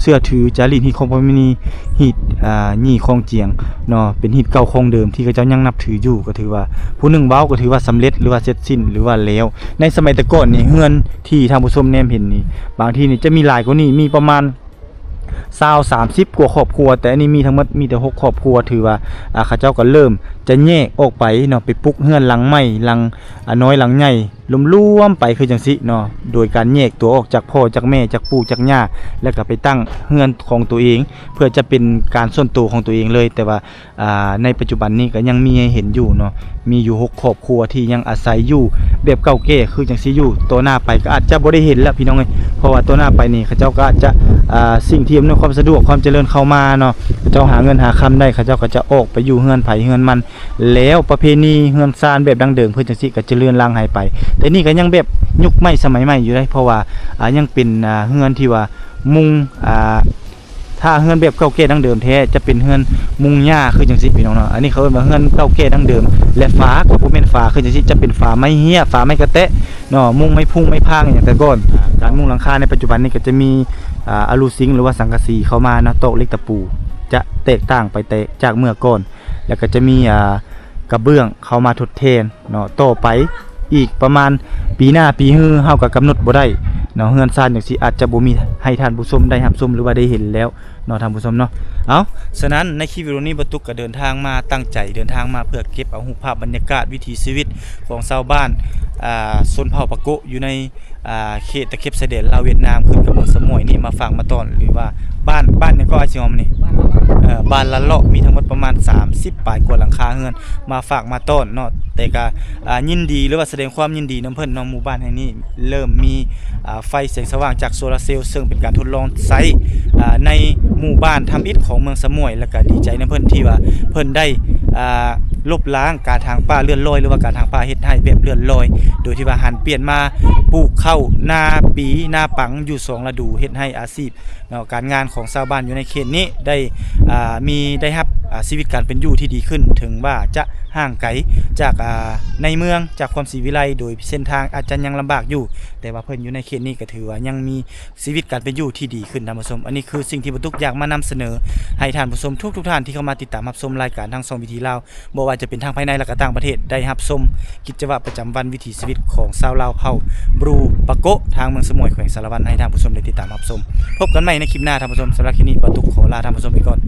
ເຊື່ອຖືຈາຣີດຮີດຄອງປະເພນີ ຮີດ ອ່າ ຍີ່ຄອງຈຽງເນາະ ເປັນຮີດເກົ່າຄອງເດີມທີ່ເຂົາເຈົ້າຍັງນັບຖືຢູ່ ກໍຖືວ່າຜູ້ໜຶ່ງເວົ້າກໍຖືວ່າສຳເລັດ ຫຼືວ່າເສັດສິ້ນ ຫຼືວ່າແລ້ວ. ໃນສະໄໝແຕ່ກ່ອນນີ້ ເຮືອນທີ່ທ່ານຜູ້ຊົມແນມເຫັນນີ້ ບາງທີນີ້ຈະມີຫຼາຍກວ່ານີ້ ມີປະມານ ຊາວ ສາມສິບກວ່າຄອບຄົວ ແຕ່ອັນນີ້ມີທັງໝົດມີແຕ່ຫົກຄອບຄົວ ຖືວ່າ ອ່າ ເຂົາເຈົ້າກໍເລີ່ມຈະແຍກອອກໄປເນາະ ໄປປຸກເຮືອນຫຼັງໃໝ່ ຫຼັງ ອ່າ ນ້ອຍຫຼັງໃຫຍ່ ລວມໆໄປຄືຈັ່ງຊີ້ເນາະ ໂດຍການແຍກຕົວອອກຈາກພໍ່ຈາກແມ່ ຈາກປູ່ຈາກຍ່າ ແລ້ວກໍໄປຕັ້ງເຮືອນຂອງຕົວເອງ ເພື່ອຈະເປັນການສ່ວນຕົວຂອງຕົວເອງເລີຍ ແຕ່ວ່າ ອ່າ ໃນປັດຈຸບັນນີ້ກໍຍັງມີໃຫ້ເຫັນຢູ່ເນາະ ມີຢູ່ຫົກຄອບຄົວທີ່ຍັງອາໄສຢູ່ແບບເກົ່າແກ່ຄືຈັ່ງຊີ້ຢູ່ ຕໍ່ໜ້າໄປກໍອາດຈະບໍ່ໄດ້ເຫັນແລ້ວພີ່ນ້ອງເອີຍ ເພາະວ່າຕໍ່ໜ້າໄປນີ້ເຂົາເຈົ້າກໍອາດຈະ ອ່າ ສິ່ງທີ່ອຳນວຍຄວາມສະດວກຄວາມຈະເລີນເຂົ້າມາເນາະ ເຂົາເຈົ້າຫາເງິນຫາຄຳໄດ້ ເຂົາເຈົ້າກໍຈະອອກໄປຢູ່ເຮືອນໃຜເຮືອນມັນ ແລ້ວປະເພນີເຮືອນຊານແບບດັ້ງເດີມຄືຈັ່ງຊີ້ກໍຈະເລືອນລາງຫາຍໄປ ແຕ່ນີ້ກໍຍັງແບບຍຸກໃໝ່ສະໄໝໃໝ່ຢູ່ເດ້ ເພາະວ່າ ອ່າ ຍັງເປັນ ອ່າ ເຮືອນທີ່ວ່າມຸງ ອ່າ ຖ້າເຮືອນແບບເກົ່າແກ່ດັ້ງເດີມແທ້ ຈະເປັນເຮືອນມຸງຫຍ້າຄືຈັ່ງຊີ້ພີ່ນ້ອງເນາະ ອັນນີ້ເຂົາເອີ້ນວ່າເຮືອນເກົ່າແກ່ດັ້ງເດີມ ແລະ ຝາກໍບໍ່ແມ່ນຝາຄືຈັ່ງຊີ້ ຈະເປັນຝາໄມ້ເຮຍ ຝາໄມ້ກະແຕະເນາະ ມຸງໄມ້ພຸງໄມ້ພາງອີ່ຫຍັງແຕ່ກ່ອນ ການມຸງຫຼັງຄາໃນປັດຈຸບັນນີ້ກໍຈະມີ ອ່າ ອະລູຊິງ ຫຼືວ່າສັງກະສີເຂົ້າມາເນາະ ຕອກເຫຼັກຕະປູ ຈະແຕກຕ່າງໄປແຕ່ຈາກເມື່ອກ່ອນ ແລ້ວກໍຈະມີ ອ່າ ກະເບື້ອງເຂົ້າມາທົດແທນ ເນາະ ຕໍ່ໄປ ອີກປະມານປີໜ້າປີຮື ເຮົາກໍກຳນົດບໍ່ໄດ້ເນາະ. ເຮືອນຊານຈັ່ງຊີ້ອາດຈະບໍ່ມີໃຫ້ທ່ານຜູ້ຊົມໄດ້ຮັບຊົມ ຫຼືວ່າໄດ້ເຫັນແລ້ວເນາະ ທ່ານຜູ້ຊົມເນາະ. ເອົາ ສະນັ້ນໃນຄລິບວິດີໂອນີ້ ບ່າວຕຸກກໍເດີນທາງມາ ຕັ້ງໃຈເດີນທາງມາເພື່ອເກັບເອົາຮູບພາບບັນຍາກາດວິຖີຊີວິດຂອງຊາວບ້ານ ອ່າ ຊົນເຜົ່າປາໂກະ ຢູ່ໃນ ອ່າ ເຂດຕະເຂັບຊາຍແດນລາວຫວຽດນາມ ຂຶ້ນກັບເມືອງສະໝ້ວຍນີ້ ມາຝາກມາຕ້ອນ ຫຼືວ່າບ້ານ ບ້ານຫຍັງກໍ ອ້າຍຊິຫອມນີ້? ເອີ ບ້ານລະເລາະ ມີທັງໝົດປະມານສາມສິບປາຍກວ່າຫຼັງຄາເຮືອນ ມາຝາກມາຕ້ອນເນາະ. ແຕ່ກະ ອ່າ ຍິນດີ ຫຼືວ່າສະແດງຄວາມຍິນດີນຳເພິ່ນເນາະ. ໝູ່ບ້ານແຫ່ງນີ້ເລີ່ມມີ ອ່າ ໄຟແສງສະຫວ່າງຈາກໂຊລາເຊວ ເຊິ່ງເປັນການທົດລອງໃຊ້ ອ່າ ໃນໝູ່ບ້ານທຳອິດຂອງເມືອງສະໝ້ວຍ ແລ້ວກະດີໃຈນຳເພິ່ນທີ່ວ່າເພິ່ນໄດ້ ອ່າ ລົບລ້າງການຖາງປ່າເລື່ອນລອຍ ຫຼືວ່າການຖາງປ່າເຮັດໄຮ່ແບບເລື່ອນລອຍ ໂດຍທີ່ວ່າຫັນປ່ຽນມາປູກເຂົ້ານາປີ ນາປັງຢູ່ສອງລະດູ ເຮັດໃຫ້ອາຊີບ ເນາະ ການງານຂອງຊາວບ້ານຢູ່ໃນເຂດນີ້ໄດ້ ອ່າ ມີ ໄດ້ຮັບ ອ່າ ຊີວິດການເປັນຢູ່ທີ່ດີຂຶ້ນ. ເຖິງວ່າຈະຫ່າງໄກຈາກ ອ່າ ໃນເມືອງ ຈາກຄວາມສີວິໄລ ໂດຍເສັ້ນທາງອາດຈະຍັງລຳບາກຢູ່ ແຕ່ວ່າເພິ່ນຢູ່ໃນເຂດນີ້ກໍຖືວ່າຍັງມີຊີວິດການເປັນຢູ່ທີ່ດີຂຶ້ນ ທ່ານຜູ້ຊົມ. ອັນນີ້ຄືສິ່ງທີ່ບ່າວຕຸກຢາກມານຳສະເໜີໃຫ້ທ່ານຜູ້ຊົມທຸກໆທ່ານທີ່ເຂົ້າມາຕິດຕາມຮັບຊົມລາຍການທາງຊ່ອງວິຖີລາວ ບໍ່ວ່າຈະເປັນທັງພາຍໃນ ແລະກະຕ່າງປະເທດ ໄດ້ຮັບຊົມກິດຈະວັດປະຈຳວັນ ວິຖີຊີວິດຂອງຊາວລາວເຜົ່າບຣູປາໂກະ ທາງເມືອງສະໝ້ວຍ ແຂວງສາລະວັນ ໃຫ້ທ່ານຜູ້ຊົມໄດ້ຕິດຕາມຮັບຊົມ. ພົບກັນໃໝ່ໃນຄລິບໜ້າ ທ່ານຜູ້ຊົມ. ສຳລັບຄລິບນີ້ ບ່າວຕຸກຂໍລາທ່ານຜູ້ຊົມໄປກ່ອນ.